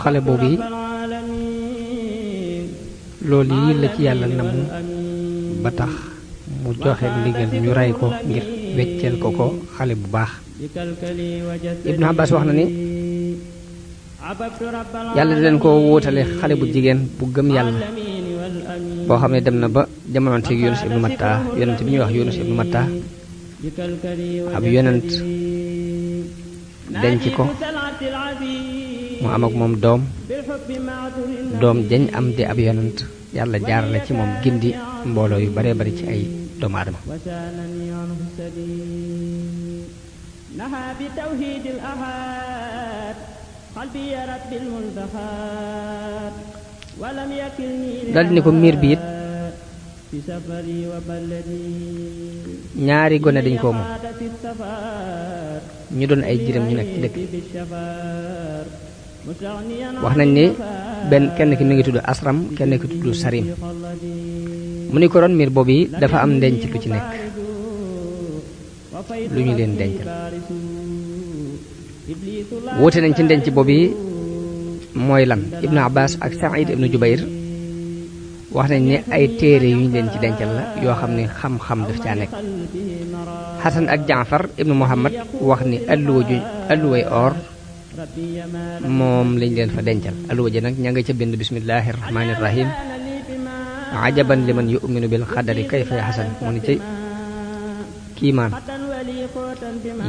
xale boobu yi loolu yi la ci yàlla namu ba tax mu joxe ndigal ñu rey ko ngir wecceel ko xale bu baax. Ibnu Abbas wax na ni yàlla di leen ko wóotale xale bu jigéen bu gëm yàlla boo xam ne dem na ba jamonoonteeg Yunus ibnu Matta yonent bi ñuy wax Yunus ibnu Matta ab yonent denc ko mu am ak moom doom jañ am di ab yonent yàlla jaarale ci moom gindi mbooloo yu bare bari ci ay doomu aadama. daldi ni ko miir bi it ñaari gone dañ koo moom ñu doon ay jirim ñu nekk ci dëkk wax nañ ni kenn ki mi ngi tudd Asram kenn ki tudd Sarim mu ni ko ron miir boobu yi dafa am ndenc lu ci nekk lu ñu leen dencal woote nañ ci ndenc boobu yi mooy lan. Ibnu Abbas ak Saïd ibnu Jubayr wax nañ ne ay téere yu ñu leen ci dencal la yoo xam ne xam-xam daf caa nekk. Xasan ak Jaafar ibnu Muhammad wax ni alluway or moom lañ leen fa dencal. alluwa ji nag ña nga ca bind bismillahi rahmaani rahim ajaban liman yuminu bil xadari kayfa yaxasan mu ni ci kiimaan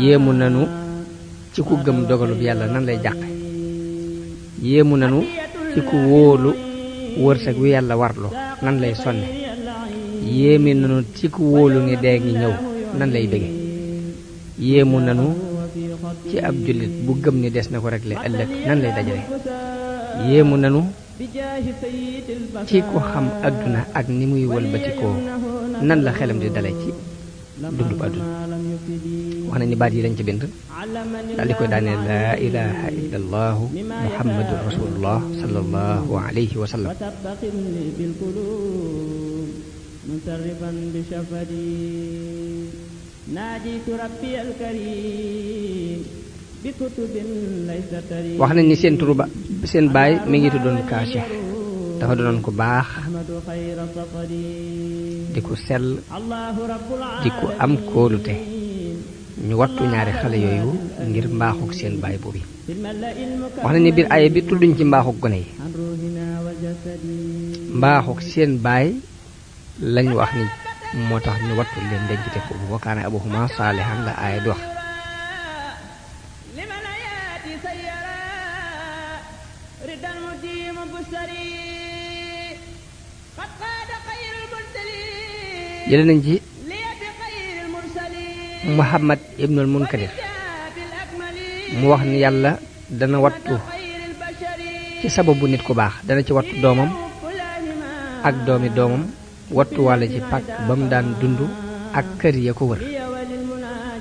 yéemu nanu ci ku gëm dogalub yàlla nan lay jàqe yéemu nanu ci ku wóolu wërsëg wi yàlla warlu nan lay sonne yéemi nanu ci ku wóolu ni dee ngi ñëw nan lay bége yéemu nanu ci ab jullit bu gëm ni des na ko rekle ëllëg nan lay dajale yéemu nanu ci ku xam àdduna ak ni muy wëlbatikoo nan la xelam di dale ci dundub àdduna. wax nañ ni baat yi lañ ci bind daal di koy daanee laa ilaha illa allahu muhammadun rasulullah sallallahu alayhi wa sallam. wax nañ ni seen turu seen baay mi ngi tuddoon Kaashif dafa doonoon ku baax di ku sell di ku am kóolute ñu wattu ñaari xale yooyu ngir mbaaxuk seen baay boobu. wax nañ ni biir aaya bi tudduñ ci mbaaxuk gone yi mbaaxuk seen baay lañ wax ni moo tax ñu wattu leen dencite foofu wa kaana abuhuma saalihan la aaya bi wax. jële nañ ci Muhammad ibnul Munkadir mu wax ni yàlla dana wattu ci sababu nit ku baax dana ci wattu doomam ak doomi doomam wattu wàlla ci pàkk ba mu daan dund ak kër ya ko wër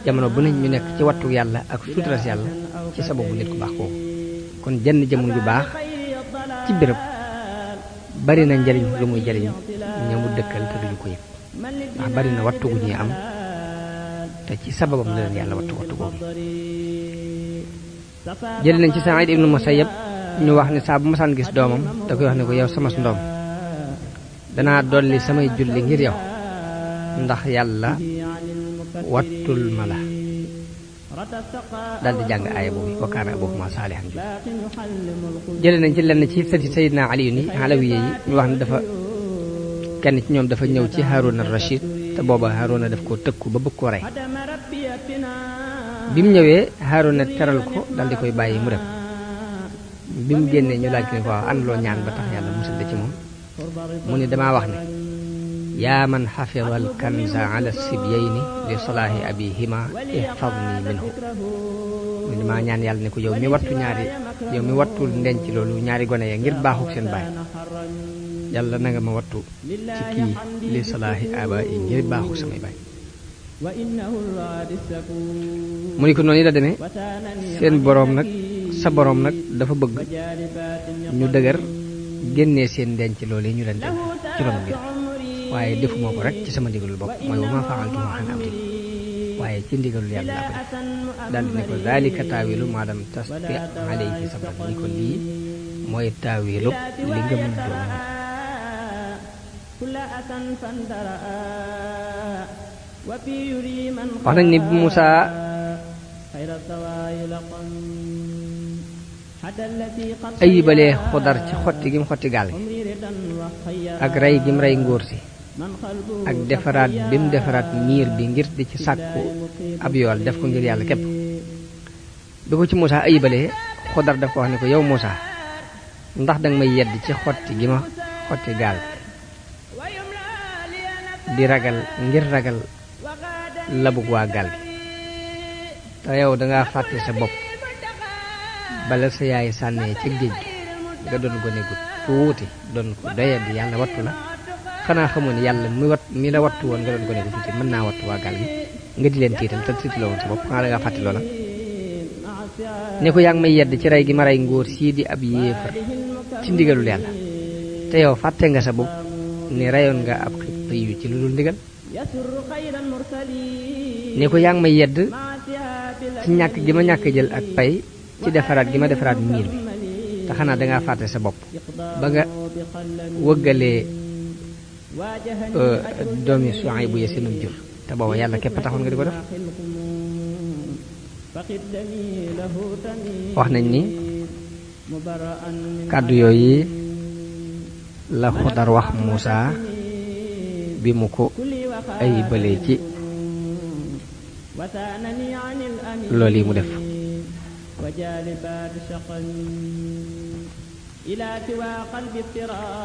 jamono bu ne ñu nekk ci wattu yàlla ak suturas yàlla ci sababu nit ku baax kooku. kon jenn jëmm ju baax ci béréb bari na njariñ lu muy jariñ ñamu dëkkal te duñu ko yëg ndax bari na wattu gu ñuy am te ci sababam la leen yàlla wattu googu. jël nañ ci Saïd ibnu Musayyab ñu wax ni saa bu masaan gis doomam da koy wax ne ko yow sama ndoom danaa dolli samay julli ngir yow ndax yàlla wattul ma la daldi jàng aaya boobu wa kaana abuhumaa saalihan jële nañ ci lenn ci sëti Sayyidina Ali ni Alawiya yi ñu wax ne dafa kenn ci ñoom dafa ñëw ci Haaruna Rashid te booba Haaruna daf ko tëkku ba bëgg ko rey bi mu ñëwee Haaruna teral ko daldi koy bàyyi mu dem bi mu génnee ñu laaj ko ne ko waaw an loo ñaan ba tax yàlla musal la ci moom mu ne damaa wax ne yaa man xafida al kanza ala sibyayni li salaahi abihima ihfadni minhu mu ne damaa ñaan yàlla ne ko yow mi wattul ndenc loolu ñaari gone ya ngir baaxuk seen baay yàlla na nga ma wattu ci kii li salaahi aba yi ngir baaxuk samay baay. mu ni ko noonu la demee seen boroom nag sa boroom nag dafa bëgg ñu dëgër génnee seen ndenc loolu yi ñu leen denc ci ron bi waaye defuma ko rek ci sama ndigalul bopp mooy wa maa fa'altuhu an amri waaye ci ndigalul yàlla laa ko def daal di ne ko zaalika taawilu maa lam tasti alayhi sabran ni ko lii mooy taawilu li nga mën doon wax nañ ni bu Muusaa ayibalee Xudar ci xotti gi mu xotti gaal gi ak rey gi mu rey ngóor si ak defaraat bi mu defaraat miir bi ngir di ci sàkku ab yool def ko ngir yàlla képp bi ko ci Muusaa ayibalee Xudar daf ko wax ne ko yow Muusaa ndax danga may yedd ci xotti gi ma xotti gaal gi di ragal ngir ragal labug waa gaal gi te yow dangaa fàtte sa bopp bala sa yaay sànnee ci géej gi nga doon gone gu tuuti doon ko doyadi yàlla wattu la xanaa xamoon ne yàlla mi la wattu woon nga doon gone gu tuuti mën naa wattu waa gaal gi nga di leen tiital te tiitaloo woon sa bopp xanaa dangaa fàtte loola ne ko yaa ngi may yedd ci rey gi ma rey ngóor sii di ab yéefar ci ndigalul yàlla te yow fàtte nga sa bopp ne reyoon nga ab xib yu ci lu dul ndigal ne ko yaa ngi may yedd ci ñàkk gi ma ñàkk jël ak pay ci defaraat gi ma defaraat miir bi te xanaa dangaa fàtte sa bopp ba nga wëggalee doomi Suhayb bu ya seenum jur te booba yàlla képp taxoon nga di ko def wax nañ ni kàddu yooyu la Xudar wax Muusaa bi mu ko ay bëlee ci loolu yi mu def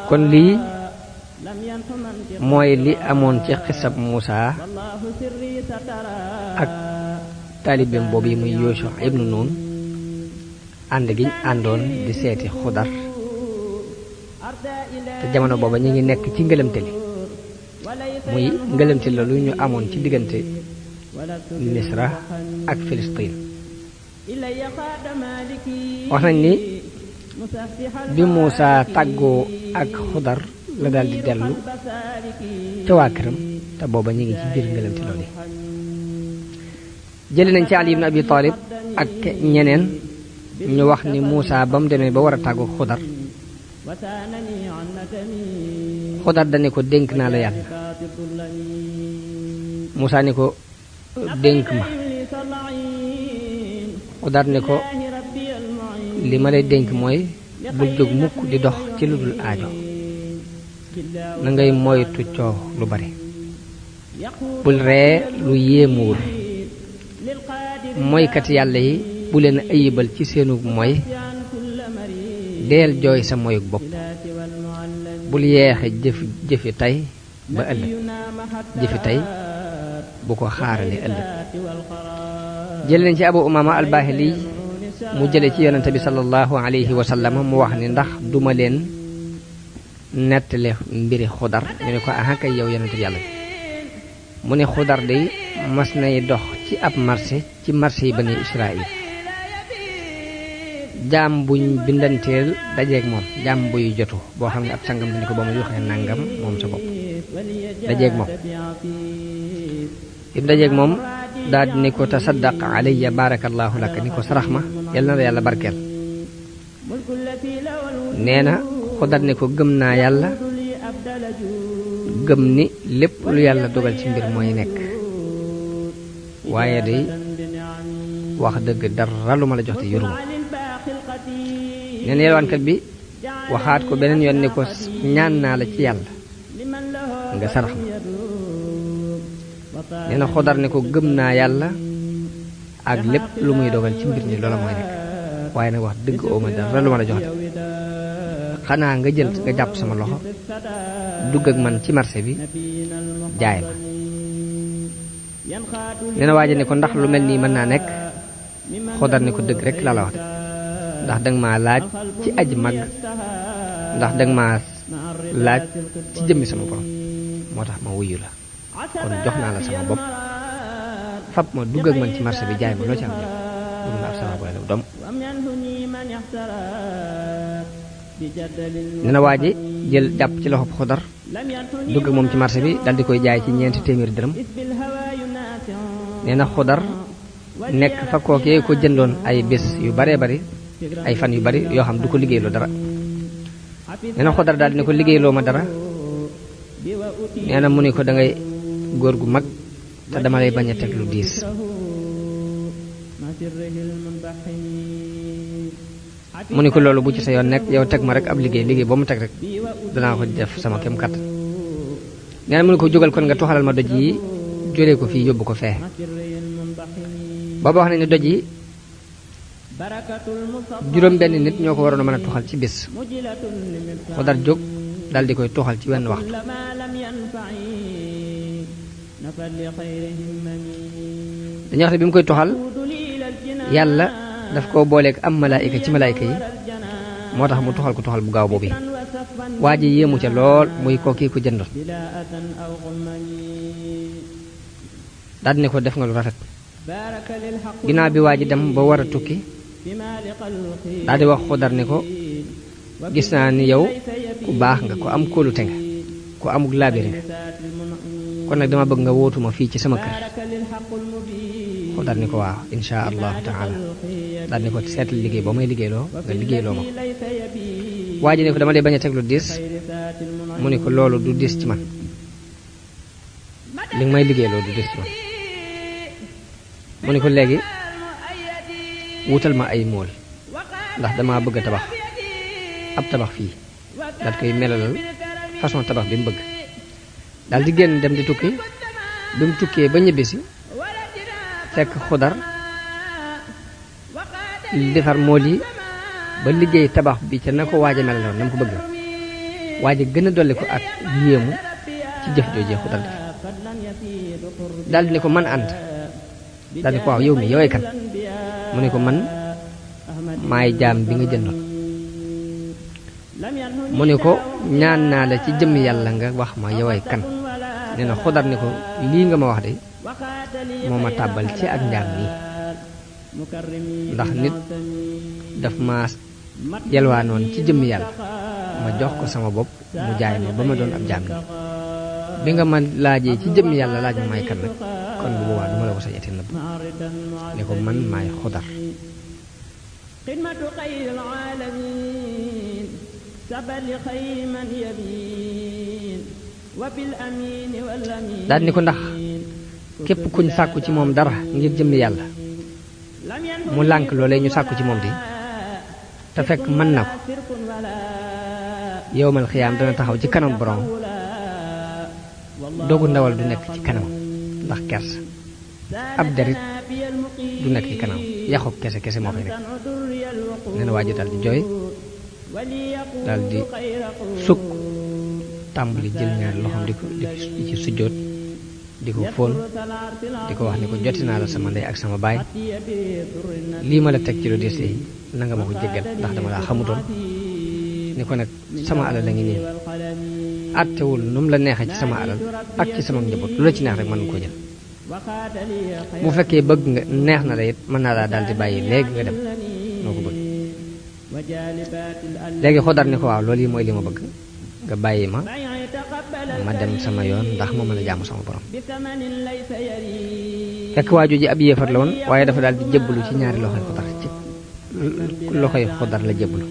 kon lii mooy li amoon ci xisab Muusaa ak taalibeem boobu yi muy Yuusha ibnu Nun ànd giñ àndoon di seeti Xudar te jamono booba ñu ngi nekk ci ngëlëmte li muy ngëlëmte la lu ñu amoon ci diggante Misra ak Filistin wax nañ ni bi Muusaa tàggoo ak Xudar la daal di dellu ca waa këram te booba ñu ngi ci biir ngëlëmte loolu jëli nañ ci Ali ibn Abi Talib ak ñeneen ñu wax ni Muusaa ba mu demee ba war a tàggu Xudar Xudar dane ko dénk naa la yàlla Muusaa ne ko dénk ma Xudar ne ko li ma lay dénk mooy bul jóg mukk di dox ci lu dul aajo na ngay moytu coow lu bari bul ree lu yéemuwul moykat yàlla yi bu leen ayibal ci seenu moy deel jooy sa moyuk bopp bul yeexe jëfi tey ba ëllëg jëfi tey bu ko xaarale ëllëg jële nañ ci Abu Umaama al-Baahili mu jële ci yonente bi sallallahu alayhi wa sallam mu wax ni ndax duma leen nettale mbiri Xudar ñu ne ko aha kay yow yonente bi yàlla bi mu ne Xudar day mas nay dox ci ab marché ci marché yi Bani Israël jaam buñ bindanteel dajeeg moom jaam buy jotu boo xam ne ab sangam dañu ko ba mu joxee nangam moom sa bopp dajeeg moom im dajeeg moom daal di ni ko tasaddaq alayya barakallahu laka ni ko sarax ma yal na la yàlla barkeel nee na Xudar ne ko gëm naa yàlla gëm ni lépp lu yàlla dogal ci mbir mooy nekk waaye day wax dëgg dara lu ma la jox te yoruma nee na yelwaankat bi waxaat ko beneen yoon ne ko ñaan naa la ci yàlla nga sarax ma nee na Xudar ne ko gëm naa yàlla ak lépp lu muy dogal ci mbir ni loola mooy nekk waaye nag wax dëgg ooma dara lu ma la jox de xanaa nga jël nga jàpp sama loxo dugg ak man ci marché bi jaay ma nee na waaja ne ko ndax lu mel nii mën naa nekk Xudar ne ko dëgg rek laa la wax de ndax danga maa laaj ci aji mag ndax danga maa laaj ci jëmmi sama borom moo tax ma wuyu la kon jox naa la sama bopp fab ma dugg ak man ci marché bi jaay ma loo ci am jëf dugg na ab sama boy la dom nee na waa ji jël jàpp ci loxob Xudar dugg ak moom ci marché bi dal di koy jaay ci 4 téeméeri dërëm nee na Xudar nekk fa kookee ko jëndoon ay bés yu baree bari ay fan yu bari yoo xam du ko liggéey lu dara nee na Xodar daal di ne ko liggéeyloo ma dara nee na mu ne ko da ngay góor gu mag te dama lay bañ a teg lu diis mu ne ko loolu bu ci sa yoon nekk yow teg ma rek ab liggéey ba mu teg rek danaa ko def sama kem kattan nee na mu ne ko jógal kon nga tuxalal ma doj yi jëlee ko fii yóbbu ko fee booba wax nañ ne doj yi juróom benn nit ñoo ko waroon a mën a tuxal ci bis Xodar jóg dal di koy tuxal ci wenn waxtu dañuy wax ne bi mu koy tuxal yàlla daf koo booleeg am malaayika ci malaayika yi moo tax mu tuxal ko tuxal bu gaaw boobu waa ji yéemu ca lool muy ko kii ko jëndoon daal di ne ko def nga lu rafet ginnaaw bi waa ji dem ba war a tukki daal di wax Xodar ne ko gis naa ni yow ku baax nga ku am kóolute nga ku amuk laabir nga kon nag dama bëgg nga wootuma fii ci sama kër Xodar ni ko waaw insha allahu taala daal ni ko seetal liggéey boo may liggéeyloo nga liggéeyloo ma ko waa ji ne ko dama lay bañ a teg lu diis mu ne ko loolu du diis ci man li nga may liggéeyloo du diis ci man mu ne ko léegi wutal ma ay mool ndax dama bëgg a tabax ab tabax fii daal koy melalal façon tabax bi mu bëgg daal di génn dem di tukki bi mu tukkee ba ñibbisi fekk Xodar defar mool yi ba liggéey tabax bi ca na ko waaj a melaloon na mu ko bëgg waaj a gën a dolli ko ak yéemu ci jëf joojee Xodar def daal di ne ko man ànd daal di ko waaw yow mi yowee kan mu ne ko man maay jaam bi nga jëndoon mu ne ko ñaan naa la ci jëmm yàlla nga wax ma yowee kan nee na Xodar ne ko lii nga ma wax de moo ma tàbbal ci ak njaam nii ndax nit daf ma yelwaanoon ci jëmm yàlla ma jox ko sama bopp mu jaay ma ba ma doon ab jaam nii bi nga ma laajee ci jëmm yàlla laaj ma may kan nag kon bu boobaa du ma la ko sañati nëbb ne ko man maay Xodar daal ni ko ndax képp kuñ sàkku ci moom dara ngir jëmmi yàlla mu lànk loolee ñu sàkku ci moom di te fekk mën na ko yowmal xiyaam dana taxaw ci kanam borom dogu ndawal du nekk ci kanam ndax kersa ab derit du nekk ci kanam yaxub kese kese moo fay nekk nee na waa ji daal di jooy daal di sukk tàmbali jël ñaari loxoom di ci sujjóot di ko fóon di ko wax ni ko joti naa la sama ndey ak sama baay lii ma la teg ci lu diis yi na nga ma ko jéggal ndax dama laa xamutoon ni ko nag sama alal la ngi nii àttewul nu mu la neexee ci sama alal ak ci sama njaboot lu la ci neex rek mën nga ko jël bu fekkee bëgg nga neex na la it mën naa laa daal di bàyyi léegi nga dem noo ko bëgg léegi Xodar ni ko waaw loolu yi mooy li ma bëgg nga bàyyi ma dem sama yoon ndax ma mën a jaamu sama borom fekk waaju ji ab yéefar la woon waaye dafa daal di jébbalu ci ñaari loxoy Xodar ci loxoy Xodar la jébbalu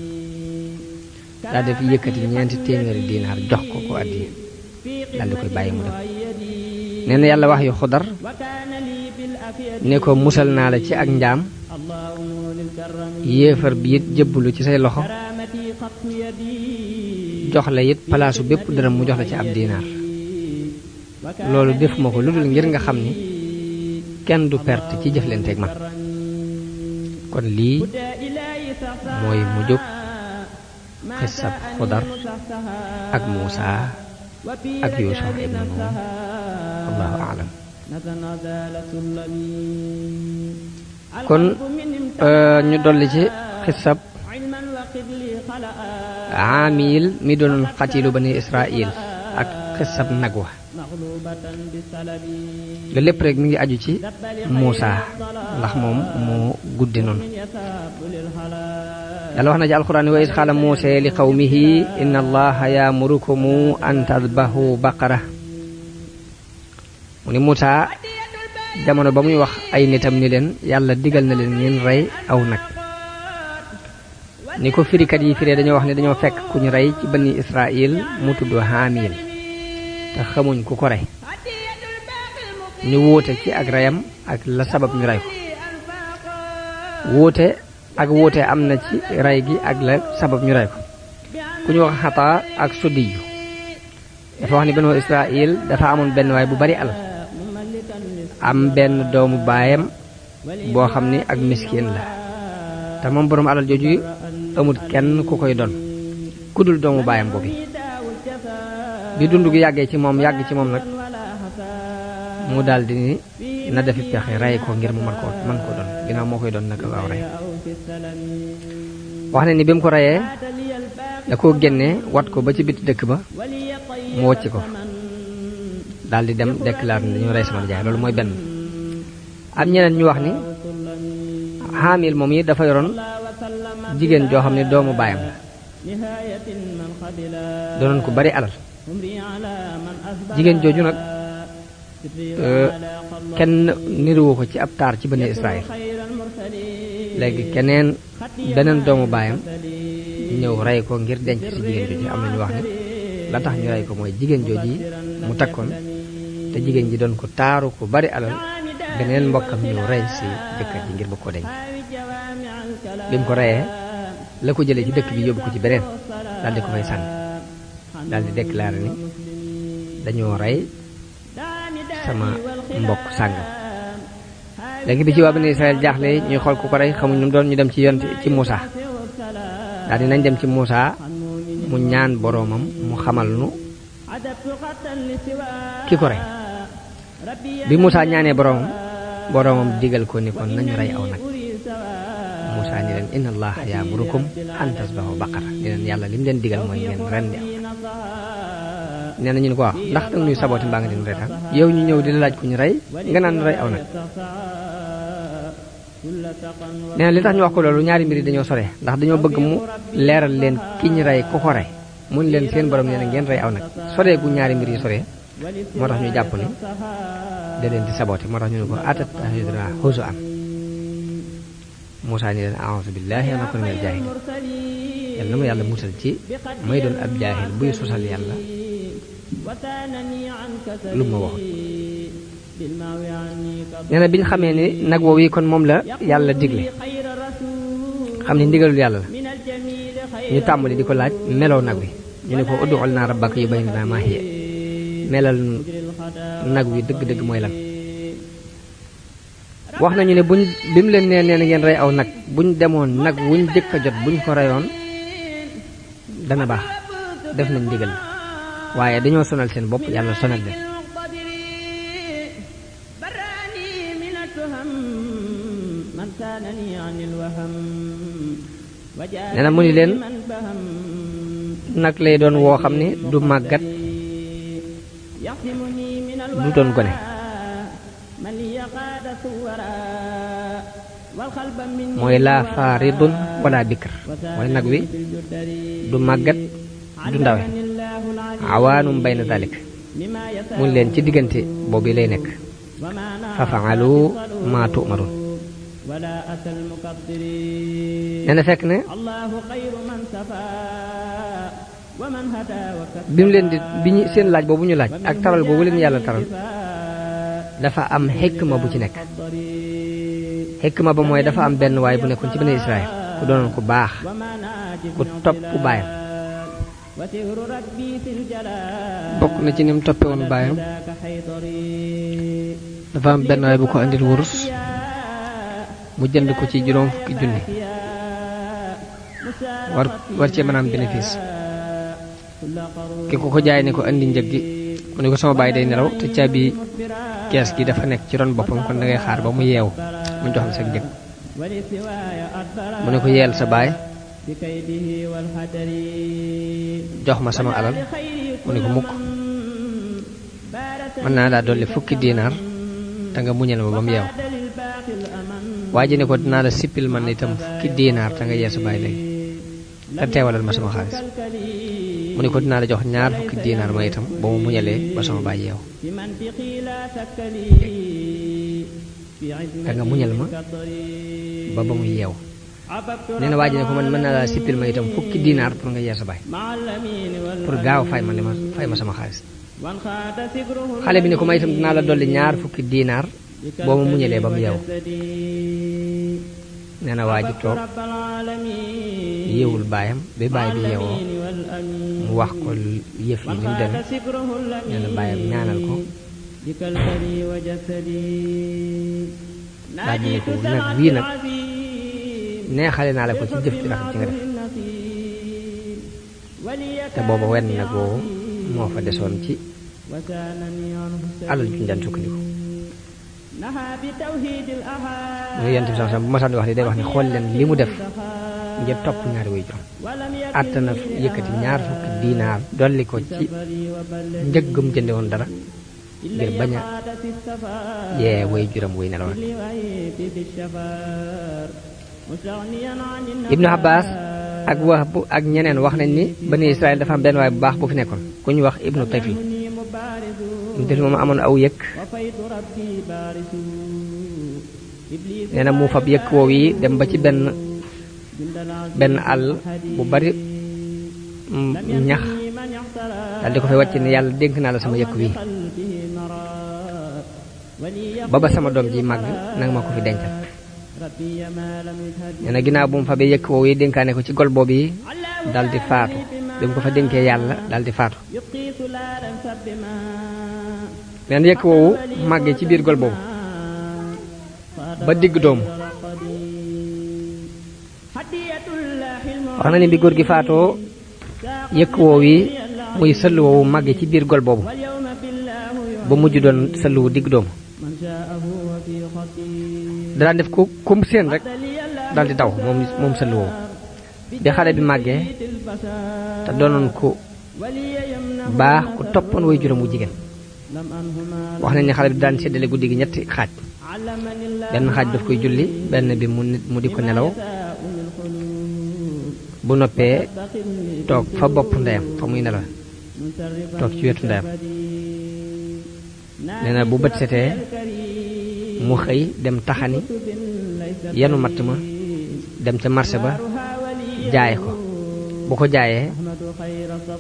daal def yëkkati ñeenti téeméeri dinaar jox ko ko addiya daal di koy bàyyi mu dem nee na yàlla wax yu Xodar ne ko musal naa la ci ak njaam yéefar bi it jébbalu ci say loxo jox la it palaasu bépp dërëm mu jox la ci ab dinaar loolu defuma ko lu dul ngir nga xam ni kenn du perte ci jëflanteeg man kon lii mooy mu jóg xisab Xodar ak Muusa ak Yuusa ibnu Nun allahu aalam kon ñu dolli ci xisab Aamil mi doon xatilu bani Israil ak xisab nag wa loolu lépp rek mi ngi aju ci Muusa ndax moom moo guddi noonu yàlla wax na ci alxuraan wa iz qaala Muusaa li qawmihi inna allaha ya'murukum an tadbahu baqara mu ni Muusa jamono ba muy wax ay nitam ni leen yàlla digal na leen ngeen rey aw nag ni ko firikat yi firee dañoo wax ne dañoo fekk ku ñu rey ci bani Israël mu tudd Haamil te xamuñ ku ko rey ñu wuute ci ak reyam ak la sabab ñu rey ko wuute am na ci rey gi ak la sabab ñu rey ko ku ñu wax Xataa ak Suddiyu dafa wax ni bani Israël dafa amoon benn waay bu bari alal am benn doomu baayam boo xam ni ak miskin la te moom boroom alal jooju amul kenn ku koy doon ku dul doomu baayam boobu bi dund gi yàgg ci moom nag mu daldi ni na defi pexe rey ko ngir mu mën koo doon ginnaaw moo koy doon naka waaw rey wax na ni bi mu ko reyee da koo génnee wat ko ba ci biti dëkk ba mu wocc ko daldi dem déclare ni dañoo rey sama nijaay loolu mooy benn am ñeneen ñu wax ni Haamil moom yi dafa yoroon jigéen joo xam ne doomu baayam la doonoon ko bari alal jigéen jooju nag kenn niruwu ko ci ab taar ci bani Israël léegi beneen doomu baayam ñëw rey ko ngir denc ci jigéen jooju am na ñu wax ni la tax ñu rey ko mooy jigéen jooju mu takkoon te jigéen ji doon ko taaru ko bari alal beneen mbokkam ñëw rey si jëkkër ji ngir bëgg ko denc bi mu ko reyee la ko jëlee ci dëkk bi yóbbu ko ci beneen daldi ko fay sànni daldi déclaré ni dañoo rey sama mbokk sàngam léegi bi ci waa bani Israël jaaxle ñuy xool ku ko rey xamuñ nu mu doon ñu dem ci Muusa daldi nañ dem ci Muusa mu ñaan boroomam mu xamal nu ki ko rey bi Muusa ñaanee boroomam digal ko ni kon nañu rey aw nag Muusa ni leen inna allaha ya'murukum an tasbahu baqara ni leen yàlla li mu leen digal mooy ngeen rendi aw nag nee na ñu ne ko waaw ndax danga ñuy sabooti mbaa nga dinu reetaan yow ñu ñëw di la laaj ku ñu rey nga naan rey aw nag nee na li tax ñu wax ko loolu ñaari mbir yi dañoo sore ndax dañoo bëgg mu leeral leen ki ñu rey ku ko rey mun leen seen borom nee na ngeen rey aw nag sore gu ñaari mbir yi sore moo tax ñu jàpp ni da leen di sabooti moo tax ñu ne ko atatahiduna huzuwan Muusaa ni leen a'uuzu billaahi an akuuna minal jaahiliin yàlla na ma yàlla musal ci may doon ab jaahil buy sosal yàlla lu ma waxut nee na bi ñu xamee ni nag woowu yi kon moom la yàlla digle xam ni ndigalul yàlla la ñu tàmbali di ko laaj melow nag wi ñu ne ko ud'u lanaa rabbaka yubayyin lanaa maa hiya melal nag wi dëgg-dëgg mooy lan wax nañu ne bi mu leen nee na ngeen rey aw nag buñ demoon nag wuñ jëkk a jot buñ ko reyoon dana baax def nañ ndigal waaye dañoo sonal seen bopp yàlla sonal leen nee na mu ni leen nag lay doon woo xam ne du màggat du doon gone mooy laa faaridun wala bikr mooy nag wi du màggat du ndawe awaanum bayna dalik mun leen ci diggante boobu lay nekk fa fa'alu ma tu'marun nee na fekk ne bi mu leen bi ñu seen laaj boobu ñu laaj ak taral boobu leen yàlla taral dafa am xikma bu ci nekk xikma ba mooy dafa am benn waay bu nekkoon ci bani Israël ku doonoon ku baax ku topp baayam bokk na ci ni mu toppe woon baayam dafa am benn waay bu ko andil wurus mu jënd ko ci juróom fukki junni war cee mën a am bénéfice ki ko jaay ne ko andi njëg gi mu ne ko sama baay day nelaw te caabi kees gi dafa nekk ci ron boppam kon da ngay xaar ba mu yeewu mu jox la sa njëg mu ne ko yeel sa baay jox ma sama alal mu ne ko mukk mën naa laa dolli fukki diinaar te nga muñal ma ba mu yeewu waa ji ne ko dinaa la sippil man itam fukki diinaar te nga yee sa baay léegi te teewalal ma sama xaalis mu ne ko dinaa la jox ñaar fukki diinaar ma itam ba mu muñalee ba sama baay yeewu te nga muñal ma ba mu yeewu nee na waa ji ne ko man mën naa laa sippil ma itam fukki dinaar pour nga yee sa baay pour gaaw fay ma sama xaalis xale bi ne ko ma itam dinaa la dolli ñaar fukki dinaar boo ma muñalee ba mu yeewu nee na waa ji toog yeewul baayam ba baay bi yeewoo mu wax ko yëf yi ni mu demee nee na baayam ñaanal ko daal di ne ko nag wii nag neexale naa la ko ci jëf ci rafet ci nga def te booba wenn nag woowu moo fa desoon ci alal ju ñu daan sukkandiku ñu yent bi sax bu ma sànni wax ni day wax ni xool leen li mu def ngir topp ñaari way juróom àtt na yëkkati ñaar fukki dinaar dolli ko ci njëggum jënde woon dara ngir bañ a yee way juróom wuy nelaw rek Ibnu Abbas ak Wahb ak ñeneen wax nañ ni bani Israël dafa am benn waay bu baax bu fi nekkoon ku ñu wax Ibnu Tayfi moom amoon aw yëkk nee na mu fab yëkk woow yi dem ba ci benn àll bu bari ñax daal di ko fay wàcc ne yàlla dénk naa la sama yëkk wi ba sama doom ji màgg nanga ma ko fi dencal nee na ginnaaw bu mu fabee yëkk woow yi dénkaane ko ci gol boobu yi daal di faatu bi mu ko fa dénkee yàlla daal di faatu nee na yëkk woowu màggee ci biir gol boobu ba digg doomu wax na ni bi góor gi faatoo yëkk woow yi muy sëll woowu màggee ci biir gol boobu ba mujj doon sëll wu digg doomu daan def ko kum seen rek daal di daw moom sëll woowu bi xale bi màggee te doonoon ku baax ku toppoon way juróom wu jigéen wax nañ ne xale bi daan séddale guddi gi ñetti xaaj benn xaaj daf koy julli benn bi mu di ko nelaw bu noppee toog fa bopp ndeyam fa muy nelaw toog ci wetu ndeyam nee na bu bët setee mu xëy dem taxani yenu matt ma dem ca marché ba jaay ko bu ko jaayee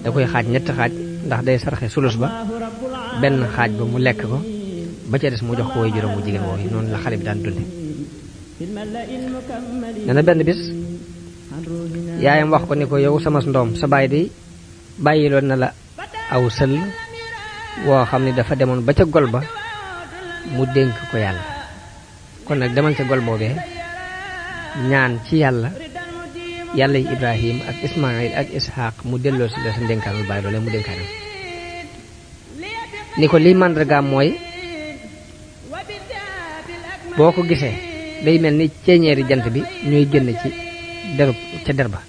da koy xaaj ñetti xaaj ndax day sarxe sulus ba benn xaaj ba mu lekk ko ba ca des mu jox ko way juróom mu jigéen woowu noonu la xale bi daan dunde nee na benn bis yaayam wax ko ni ko yow sama ndoom sa baay di bàyyiloon na la aw sël woo xam ne dafa demoon ba ca gol ba mu dénk ko yàlla kon nag demal ca gol boobee ñaan ci yàlla yi Ibrahim ak Ismaïl ak Ishaq mu delloo si la sa ndénkaanul bàyyi loolee mu dénkaanam ni ko liy màndargaam mooy boo ko gisee day mel ni ceeñeeri jant bi ñuy génn ci ca der ba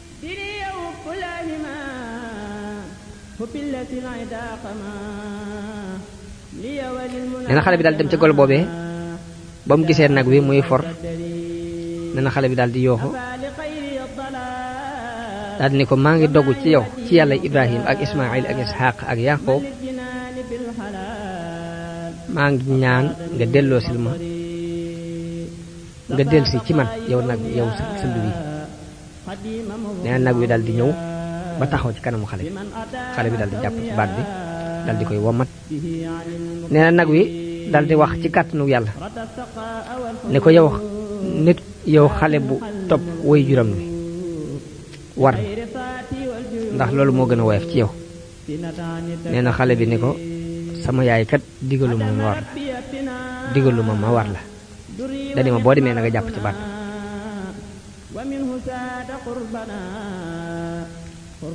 nee na xale bi daal dem ca gol boobee ba mu gisee nag wi muy for nee na xale bi daal di yooxu daal di ni ko maa ngi dogu ci yow ci yàlla Ibrahim ak Ismaïl ak Ishaq ak Yaqoob maa ngi ñaan nga delloosil ma nga delsi ci man yow nag yow sënd wi nee na nag wi daal di ñëw ba taxaw ci kanamu xale bi daal di jàpp ci baat bi daal di koy womat nee na nag wi daal di wax ci kàttanu yàlla ne ko yow xale bu topp way juram wi war ndax loolu moo gën a woyof ci yow nee na xale bi ni ko sama yaay kat digaluma ma war la dani ma boo demee na nga jàpp ci baat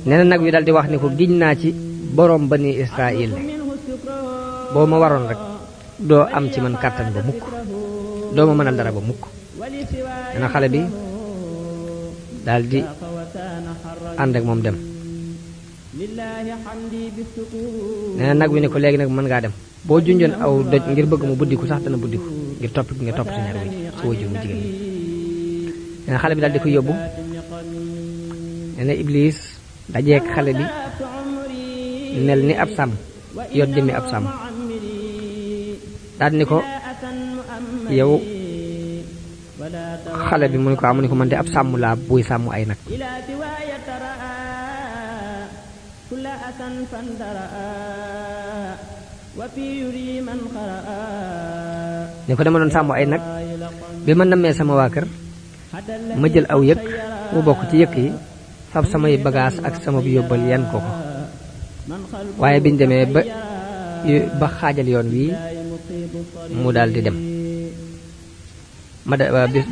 nee na nag wi daal di wax ni ko giñ naa ci boroom bani Israël boo ma waroon rek doo am ci man kàttan ba mukk doo ma mënal dara ba mukk nee na xale bi daal di ànd ak moom dem nee na nag wi ne ko léegi nag mën ngaa dem boo junjoon aw doj ngir bëgg mu buddiku sax dana buddiku ngir topp gi nga topp sa ñaar wi sa wajur mu jigéen nee na xale bi daal di ko yóbbu nee na Iblis dajeek xale bi mel ni ab sàmm yor jëmmi ab sàmm daal ni ko yow xale bi mu ne ko mu ne ko man de ab sàmm laa buy sàmm ay nag ne ko dama doon sàmm ay nag bi ma nammee sama waa kër ma jël aw yëkk mu bokk ci yëkk yi fab samay bagaas ak sama yóbbal yan ko ko waaye biñ demee ba xaajal yoon wii mu daal di dem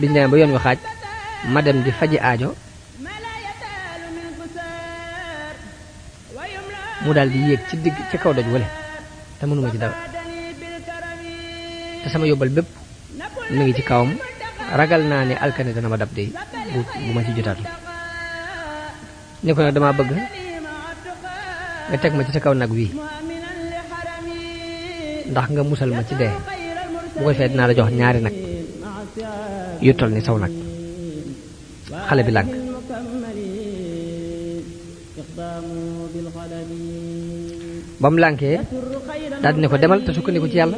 biñ demee ba yoon wi xaaj ma dem di faji aajo mu daal di yéeg ci kaw doj wale te mënuma ci dara te sama yóbbal bépp mu ngi ci kawam ragal naa ne alkane dana ma dab de bu ma ci jotaatu ne ko nag dama bëgg nga teg ma ci sa kaw nag wii ndax nga musal ma ci dee bu ko defee dinaa la jox ñaari nag yu toll ni saw nag xale bi lànk ba mu lànkee daal di ne ko demal te sukkandiku ci yàlla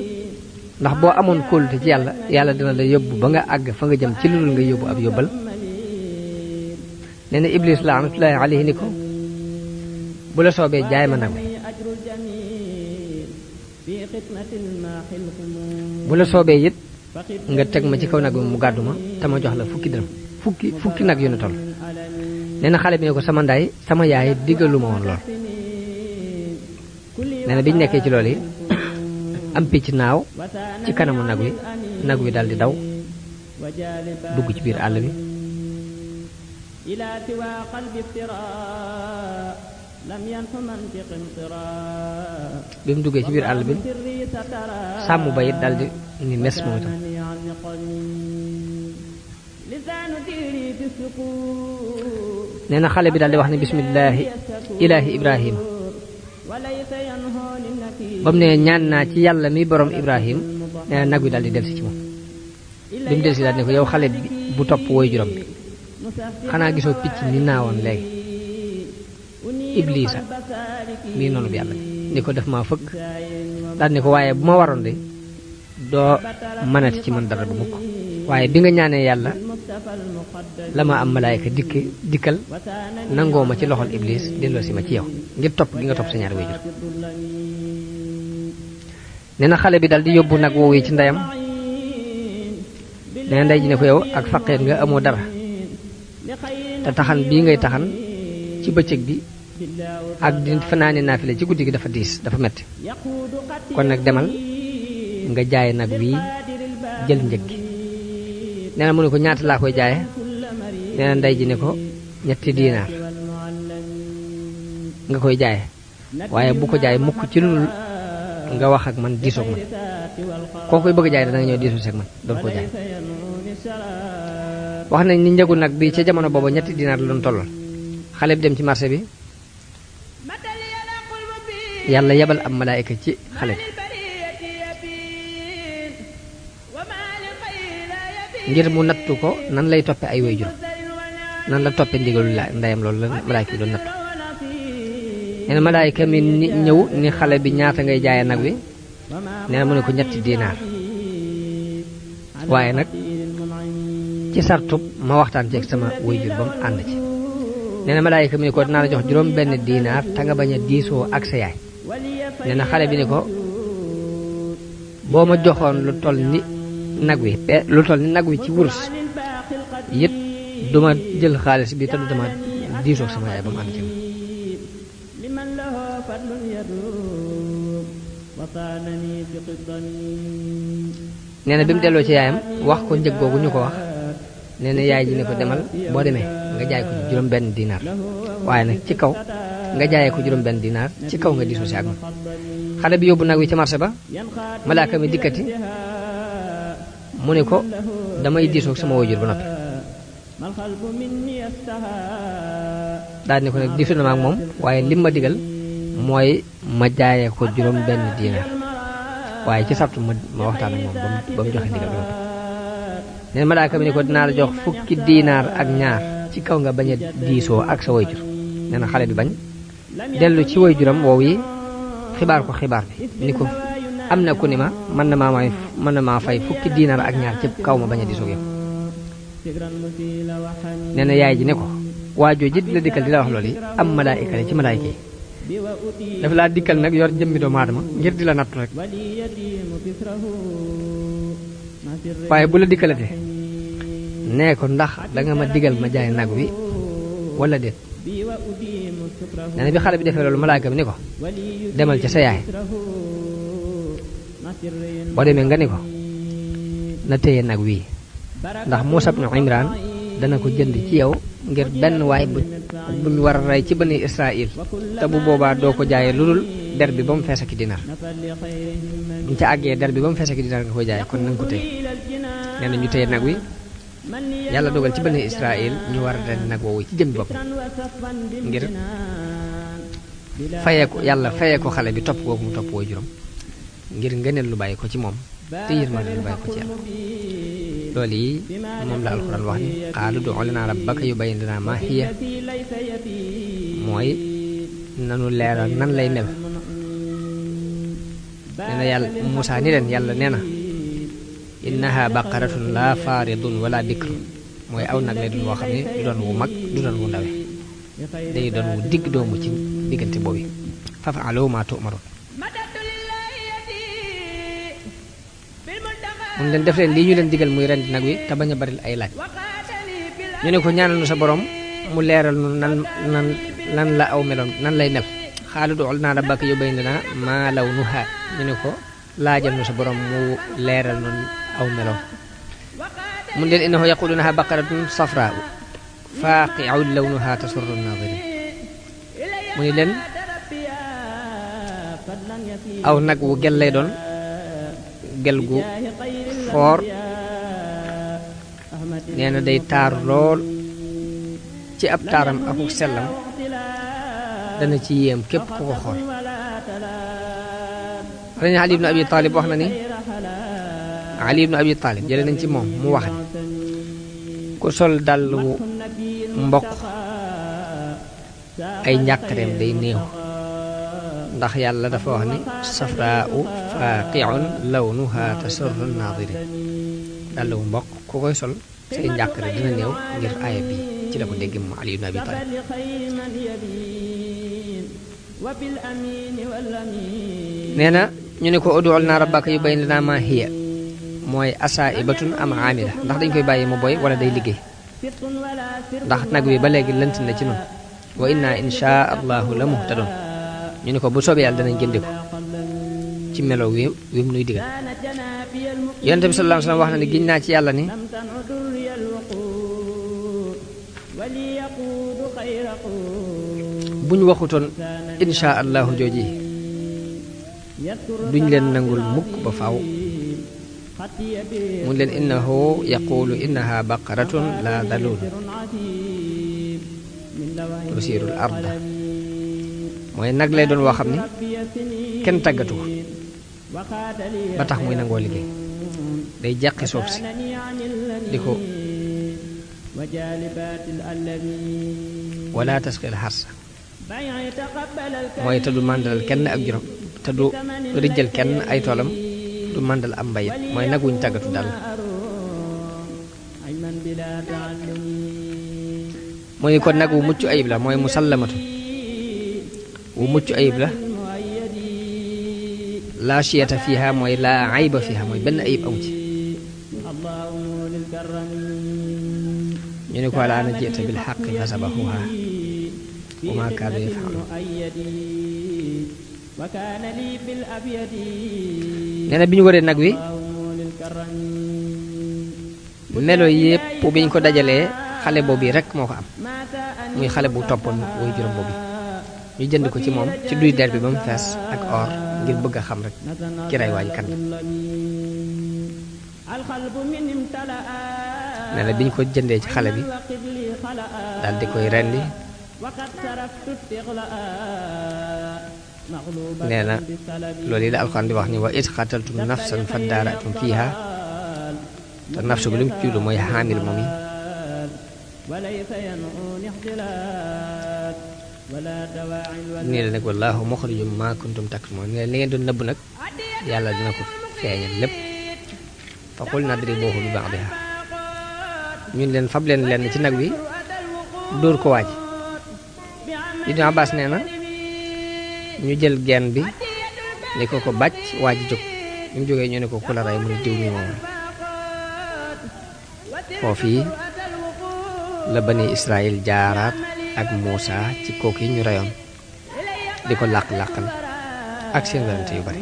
ndax boo amoon kóolute ci yàlla yàlla dina la yóbbu ba nga àgg fa nga jëm ci lu dul nga yóbbu ab yóbbal nee na Iblis laanatullaahi alayhi ni ko bu la soobee jaay ma nag wi bu la soobee it nga teg ma ci kaw nag wi mu gàddu ma te ma jox la fukki dërëm fukki nag yu ne toll nee na xale bi ne ko sama yaay diggalu ma woon lool nee na biñ nekkee ci loolu yi am picc naaw ci kanamu nag wi daldi daw dugg ci biir àll bi bi mu duggee ci biir àll bi sàmm ba it daldi ni mes moom itam nee na xale bi daldi wax ne bismillaahi ilaahi ibrahim ba mu ne ñaan naa ci yàlla mi borom Ibrahim nee na nag wi daal di delsi ci moom bi mu delsi daal ne ko yow xale bi bu topp woy juróom bi xanaa gisoo picc ni naawoon léegi Iblisa mii noonu bi yàlla ni ko def maa fëkk daal ne ko waaye bu ma waroon de doo mënati ci man dara bu mukk waaye bi nga ñaanee yàlla la ma am malaayka dikkal nangoo ma ci loxol Iblis delloo si ma ci yow ngir topp gi nga topp sa ñaari wayjur nee na xale bi dal di yóbbu nag woowu ci ndeyam nee na ndey ji ne ko yow ak faqeet nga amoo dara te taxan bii ngay taxan ci bëccëg bi ak di fanaane naafile ci guddi gi dafa diis dafa metti kon nag demal nga jaay nag wii jël njëg gi nee na mu ne ko ñaata laa koy jaaye nee na ndey ji ne ko 3 diinaar nga koy jaaye waaye bu ko jaay mukk ci lu nga wax ak man diisoog man koo koy bëgg jaay dana ñëw diisoo seeg man doon koo jaay wax nañ ni njëgu nag bi ca jamono booba 3 diinaar la doon tollool xale bi dem ci marché bi yàlla yebal am malaayika ci xale bi ngir mu nattu ko nan lay toppe ay waajur nan la toppe ndigalu ndeyam loolu la malaayika bi doon nattu nee na malaayika mi ñëw ni xale bi ñaata ngay jaaye nag wi nee na mu ne ko 3 diinaar waaye nag ci sartub ma waxtaan ceeg sama waajur ba mu ànd ci nee na malaayika mi ne ko dinaa la jox juróom benn diinaar te nga bañ a diisoo ak sa yaay nee na xale bi ne ko boo ma joxoon lu toll ni nag wi ci wurus it duma jël xaalis bi te du dama diisoo ak sama yaay ba mu ànd ci nee na bi mu delloo ci yaayam wax ko njëg googu ñu ko wax nee na yaay ji ne ko demal boo demee nga jaay ko juróom benn diinaar waaye nag ci kaw nga jaayee ko juróom benn diinaar ci kaw nga diisoo si ak man xale bi yóbbu nag wi ci marché ba malaaka mi dikkati mu ne ko damay diisoo ak sama waajur ba noppi daal ne ko nag diisoo na ma ak moom waaye lim ma digal mooy ma jaayee ko juróom benn diinaar waaye ci sartu ma waxtaan ak moom ba mu joxe ndigal ba noppi neen malaaka mi ne ko dinaa la jox 10 diinaar ak ñaar ci kaw nga bañ a diisoo ak sa waajur nee na xale bi bañ dellu ci waajuram woow yi xibaar ko xibaar bi ni ko am na ku ni ma mën na maa fay 10 diinaar ak ñaar ci kaw ma bañ a diisoo yow nee na yaay ji ne ko waajoo ji di la dikkal di la wax loolu yi am malaayika la ci malaayika yi dafa laa dikkal nag yor jëmmi doomu aadama ngir di la nattu rek waaye bu la dikkalate nee ko ndax danga ma digal ma jaay nag wi wala déet nee na bi xale bi defee loolu malaayika bi ni ko demal ca sa yaay boo demee nga ni ko na téye nag wii ndax Muusaa ibnu Imraan dana ko jënd ci yow ngir benn waay buñ war a rey ci bani Israël te bu boobaa doo ko jaayee lu dul der bi ba mu fees ak dinar buñ ca àggee der bi ba mu fees ak dinar nga koy jaayee kon nanga ko téye nee na ñu téye nag wi yàlla dogal ci bani Israël ñu war a ren nag woowu ci jëm bopp ngir fayee ko yàlla fayee ko xale bi topp googu mu topp woo juróom ngir ngëneel lu bàyyi ko ci moom te yërmande lu bàyyi ko ci yàlla loolu yi moom la alxuraan wax ni qaalu ud'u lanaa rabbaka yubayyin lanaa maa hiya mooy nanu leeral nan lay mel nee na yàlla Muusaa ni leen yàlla nee na innaha baqaratun laa faaridun wala bikrun mooy aw nag lay doon woo xam ne du doon wu mag du doon wu ndawe day doon wu digg doomu ci diggante boobu faf'aluu maa tu'maruun mun leen def leen lii ñu leen digal muy rendi nag wi te bañ a bari ay laaj ñu ne ko ñaanal nu sa borom mu leeral nu nan la aw meloon nan lay mel qaalu ud'u lanaa rabbaka yubayyin lanaa maa lawnuhaa ñu ne ko laajal nu sa borom mu leeral nu aw meloon mun leen innahu yaquulu innahaa baqaratun safraa'u faaqi'un lawnuhaa tasurru nnaaziriin mu ni leen aw nag wu gel lay doon gel gu foor nee na day taaru lool ci ab taaram akuk sellam dana ci yéem képp ku ko xool rañu Ali ibnu Abi Talib wax na ni Ali ibnu Abi Talib jële nañ ci moom mu wax ni ku sol dàll wu mboq ay njàqareem day néew ndax yàlla dafa wax ni safraa'u faaqi'un lawnuha tasurru naadirin dàll wu mboq ku koy sol say njàqare dina néew ngir aaya bi ci la ko dégg moom Ali ibn Abi Talib nee na ñu ne ko ud'u lanaa rabbaka yubayyin lanaa maa hiya mooy asaa'ibatun am aamila ndax dañ koy bàyyi mu boy wala day liggéey ndax nag wi ba léegi lënt na ci noonu wa inna inshaa allahu la muhtadun ñu ne ko bu soobee yàlla danañ jëndi ko ci melo wi mu nuy digal yonent bi sallallahu alayhi wasallam wax na ne giñ naa ci yàlla ni buñ waxutoon insha allahu jooji duñ leen nangul mukk ba faaw mun leen innahu yaqulu innaha baqaratun la dalul tusirul arda mooy nag lay doon woo xam ni kenn tàggatu ko ba tax muy nangoo liggéey day jàqi suuf si di ko wala tasqil xarsa mooy te du màndalal kenn ak juróom te du rijjal kenn ay toolam du màndal am mbayit mooy nag wuñ tàggatu daal mooy kon nag wu mucc ayib la mooy musallamatu wu mucc ayib la laa shiyata fiha mooy laa ayba fiha mooy benn ayib amu ci ñu ne ko laa na jiita bil xaqi fa sabahuha wa ma kaanu yafaluun nee na bi ñu waree nag wi melo yépp bi ñu ko dajalee xale boobu rek moo ko am muy xale bu toppoon woy juróom boobu ñu jënd ko ci moom ci duy der bi ba mu fees ak or ngir bëgg a xam rek ki ray waaji kan nee na bi ñu ko jëndee ci xale bi daal di koy rendi nee na loolu yi la alxuraan di wax ni wa it xataltum nafsan fa daaratum fiiha te nafsu bi lu mu ci jublu mooy xaamil moom yi nii la nag wallaahu muxrijum maa kuntum taktumun ne li ngeen doon nëbb nag yàlla dina ko feeñal lépp fa qul nadribuuhu bi ba'dihaa ñun leen fab leen lenn ci nag wi dóor ko waaj. Ibnu Abbas nee na ñu jël geen bi ni ko bàcc waaj jóg bi mu jógee ñu ne ko ku la rey mu ne diw mi moom foofii la bani Israël jaaraat ak Muusa ci kooku yi ñu reyoon di ko làq-làqal ak seen werante yu bari.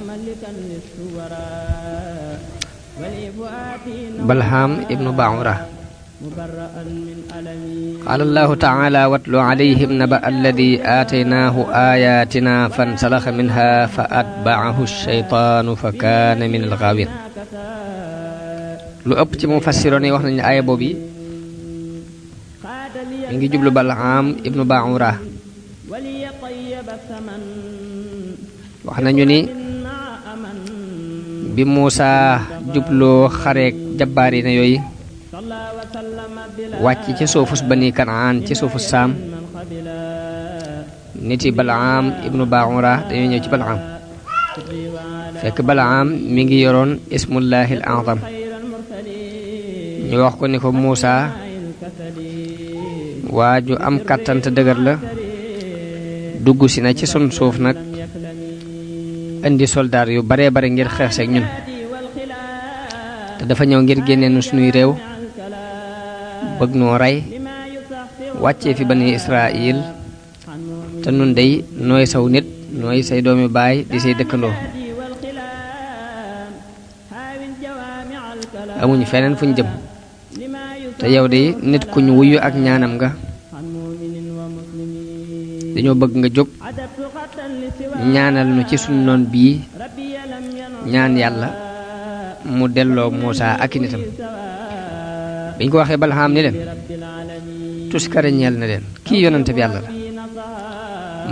Balham ibnu Baura qaala allahu taala watlu alayhim naba alladi aataynaahu ayatina fansalaxa minha fa atbaahu shaytaanu fa kaana min algaawin. lu ëpp ci mufassiroon yi wax nañu ne aaya boobu yi mi ngi jublu Balham ibnu Baura. wax nañu ni bi Muusa jubloo xareek jabbaari na yooyu wàcc ci suufus bani Kanaan ci suufus Saam, nit yi Balham ibnu Baura dañoo ñëw ci Balham fekk Balham mi ngi yoroon ismullahi al azam. ñu wax ko ni ko Muusa waa ju am kàttan te dëgër la, dugg si na ci sun suuf nag indi soldaar yu baree bare ngir xeex seeg ñun, te dafa ñëw ngir génne nu sunuy réew, bëgg noo rey, wàccee fi bani Israël, te nun dey nooy saw nit, nooy say doomi baay di say dëkkandoo, amuñu feneen fuñ jëm, te yow de nit ku ñu wuyu ak ñaanam nga, dañoo bëgg nga jóg ñaanal nu ci sunu noon bii, ñaan yàlla mu delloo Muusa ak i nitam. biñ ko waxee Balham ni leen tuskare ñeel na leen, kii yonante bi yàlla la,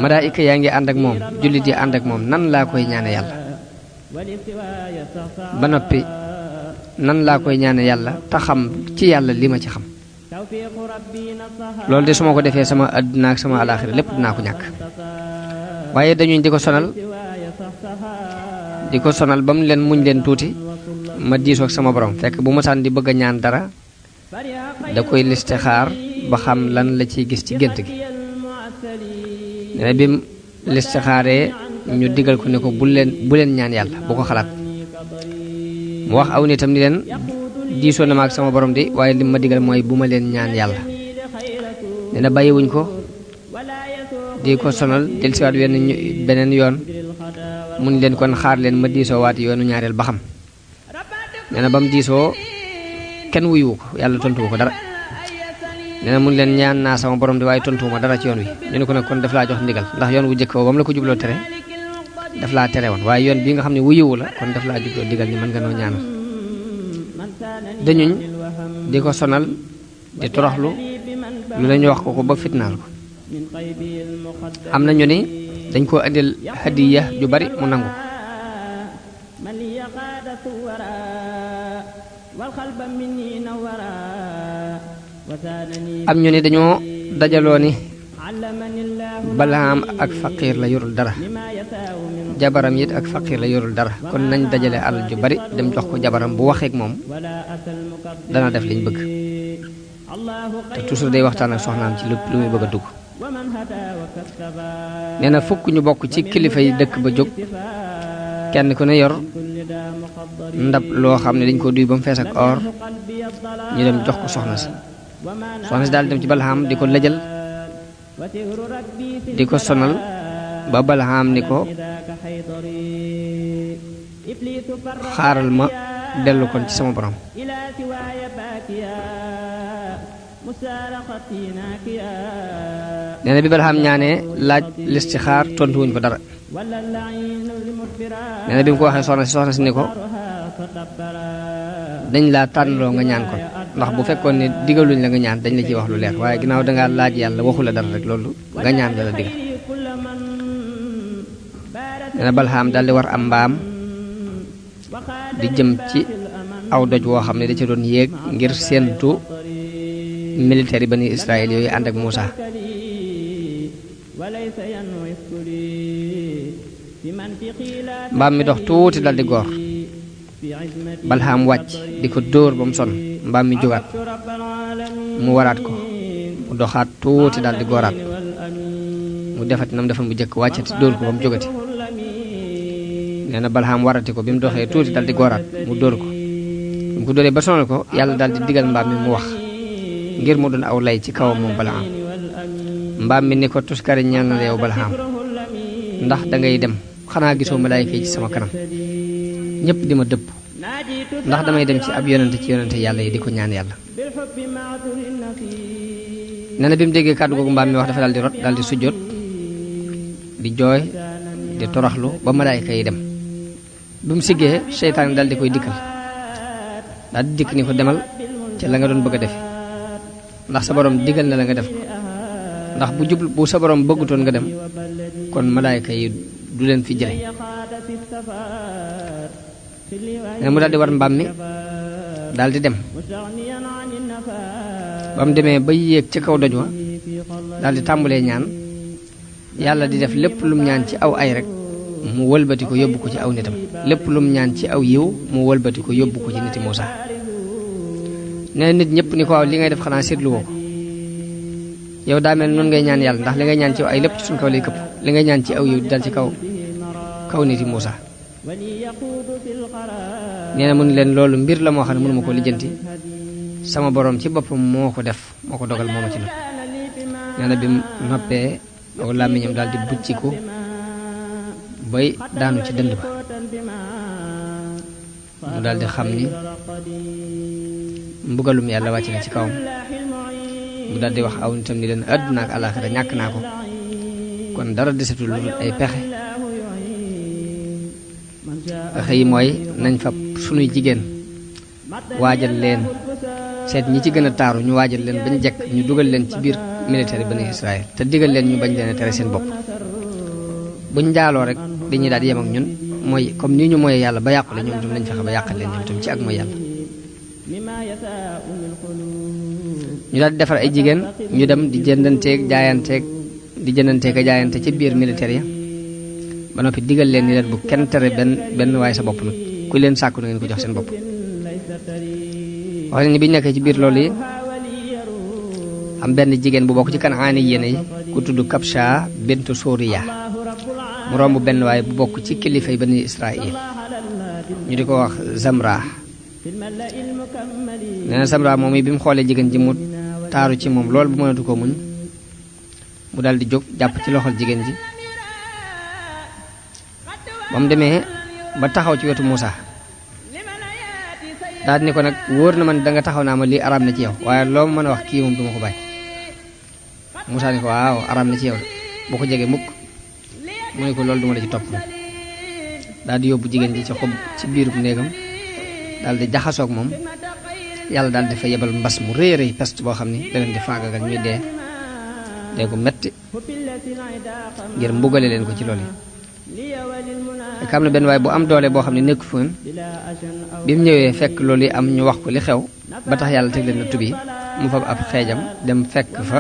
malaayika yaa ngi ànd ak moom, jullit yi ànd ak moom, nan laa koy ñaane yàlla ba noppi nan laa koy ñaane yàlla te xam ci yàlla li ma ci xam. loolu de su ma ko defee sama àdduna ak sama alaaxira lépp dinaa ko ñàkk. waaye dañuy di ko sonal ba mu leen muñ leen tuuti ma diisoo ak sama borom. fekk bu mosaan di bëgg a ñaan dara da koy listixaar ba xam lan la ciy gis ci gént gi. nee na bim listixaaree ñu digal ko ne ko bu leen ñaan yàlla, bu ko xalaat. mu wax aw nitam ni leen diisoo na ma ak sama borom di, waaye li ma digal mooy bu ma leen ñaan yàlla. nee na bàyyiwuñ ko di ko sonal del siwaat beneen yoon mun leen kon xaar leen ma diisoo waat yoonu ñaareel ba xam. nee na ba mu diisoo kenn wuyuwu ko, yàlla tontuwu ko dara. nee na mun leen ñaan naa sama borom di, waaye tontuwuma dara ci yoon wi. ñu ne ko nag kon daf laa jox ndigal, ndax yoon wu jëkk ba mu la ko jubloo tere daf laa tere woon, waaye yoon bii nga xam ne wuyuwu la kon daf laa jubloo digal ni mën nga noo ñaanal. dañuñ di ko sonal di toroxlu lu lañu wax ko ba fitnaal ko. am na ñu ni dañ koo indil hadiya ju bari mu nangu. am ñu ni dañoo dajaloo ni Balham ak faqiir la yorul dara, jabaram it ak faqiir la yorul dara, kon nañ dajale alal ju bari dem jox ko jabaram, bu waxeek moom dana def liñ bëgg. te toujours day waxtaan ak soxnaam ci lépp lu muy bëgg a dugg. nee na fukk ñu bokk ci kilifa yi dëkk ba jóg, kenn ku ne yor ndab loo xam ne dañ ko duy ba mu fees ak or, ñu dem jox ko soxna si. soxna si daal dem ci Balham di ko lëjal, di ko sonal ba Balham ni ko xaaral ma dellu kon ci sama borom. nee na bi Balham ñaanee laaj listixaar tontuwuñ ko dara. nee na bi mu ko waxee soxna si ni ko dañ laa tànnloo nga ñaan kon, ndax bu fekkoon ne digaluñ la nga ñaan dañ la ciy wax lu leer, waaye ginnaaw dangaa laaj yàlla waxu la dara rek, loolu nga ñaan la digal. nee na Balham daldi war am mbaam di jëm ci aw doj woo xam ne da ca doon yéeg ngir séentu militaire yi bani Israël yooyu ànd ak Muusa. mbaam mi dox tuuti daldi goor. Balham wàcc di ko dóor ba mu sonn, mbaam mi jógaat mu waraat ko mu doxaat tuuti daal di gooraat mu defati nam defoon bu jëkk wàccati dóor ko ba mu jógati nee na Balham warati ko bi mu doxee tuuti daal di gooraat mu dóor ko mu ko dóoree ba sonal ko yàlla daal di digal mbaam mi mu wax ngir mu doon aw lay ci kawam moom Balham mbaam mi ni ko tuskari ñaan na yow Balham ndax dangay dem xanaa gisoo malaayika yi ci sama kanam ñëpp di ma dëpp ndax damay dem ci ab yonente ci yonente yàlla yi di ko ñaan yàlla nee na bi mu déggee kàddu googu mbaam mi wax dafa daal di rot daal di sujjóot di jooy di toroxlu ba malaayika yi dem bi mu siggee seytaan daal di koy dikkal daal di dikk ni ko demal ca la nga doon bëgg a def ndax sa borom digal na la nga def ko ndax bu sa borom bëggutoon nga dem kon malaayika yi du leen fi jële ne mu daal di war mbaam mi daal di dem ba mu demee ba yéeg ci kaw doj wa daal di tàmbalee ñaan yàlla di def lépp lum ñaan ci aw ay rek mu wëlbati ko yóbbu ko ci aw nitam lépp lum ñaan ci aw yiw mu wëlbati ko yóbbu ko ci niti Muusa nee nit ñëpp ni ko waaw li ngay def xanaa seetlu woo ko yow daa mel noonu ngay ñaan yàlla ndax li ngay ñaan ci aw ay lépp ci suñ kaw lay këpp li ngay ñaan ci aw yiw dal ci kaw niti Muusa nee na mu ni leen loolu mbir la moo xam ne mënuma ko lijjanti sama borom ci boppam moo ko def moo ko dogal moo ma ci nopp nee na bi mu noppee aw làmmiñam daal di bucciku bay daanu ci dënd ba mu daal di xam ni mbugalum yàlla wàcc na ci kawam mu daal di wax aw nitam ni leen àdduna ak àllaaxira ñàkk naa ko kon dara desetul lu dul ay pexe yi mooy nañ fab sunuy jigéen waajal leen seet ñi ci gën a taaru ñu waajal leen bañ jekk ñu dugal leen ci biir militaire Bani Israël te digal leen ñu bañ leen a tere seen bopp buñ njaaloo rek dañuy daal di yem ak ñun mooy comme ni ñu mooy yàlla ba yàqule ñoom tam nañ fexe ba yàqal leen ñoom tam ci ak mooy yàlla ñu daal di defar ay jigéen ñu dem di jëndanteeg a jaayante ci biir militaire ya ba noppi digal leen ni leen bu kenn tere benn waaye sa bopp nag ku leen sàkku na ngeen ko jox seen bopp wax nañ ni biñu nekkee ci biir loolu yi am benn jigéen bu bokk ci Kanaani yéene yi ku tudd Kabsha bintu Suriya mu romb benn waaye bu bokk ci kilifay Bani Israël ñu di ko wax Zamra nee na Zamra moom yi bi mu xoolee jigéen ji mu taaru ci moom loolu bu mënatu ko muñ mu daal di jóg jàpp ci loxol jigéen ji ba mu demee ba taxaw ci wetu Muusa daal ni ko nag wóor na man danga taxaw naa ma lii araam na ci yow waaye loo mën a wax kii moom du ma ko bàyyi Muusa ni ko waaw araam na ci yow de bu ko jege mukk mu ne ko loolu duma la ci topp daal di yóbbu jigéen ji ci xob ci biirub néegam daal di jaxasoog moom yàlla daal di fa yebal mbas mu rëy rëy peste boo xam ni da leen di faagagal ñuy dee gu metti ngir mbugale leen ko ci loolu yi xam na benn waaye bu am doole boo xam ne nekku foon bi mu ñëwee fekk loolu yi am ñu wax ko li xew ba tax yàlla teg leen na tubi mu fab ab xeejam dem fekk fa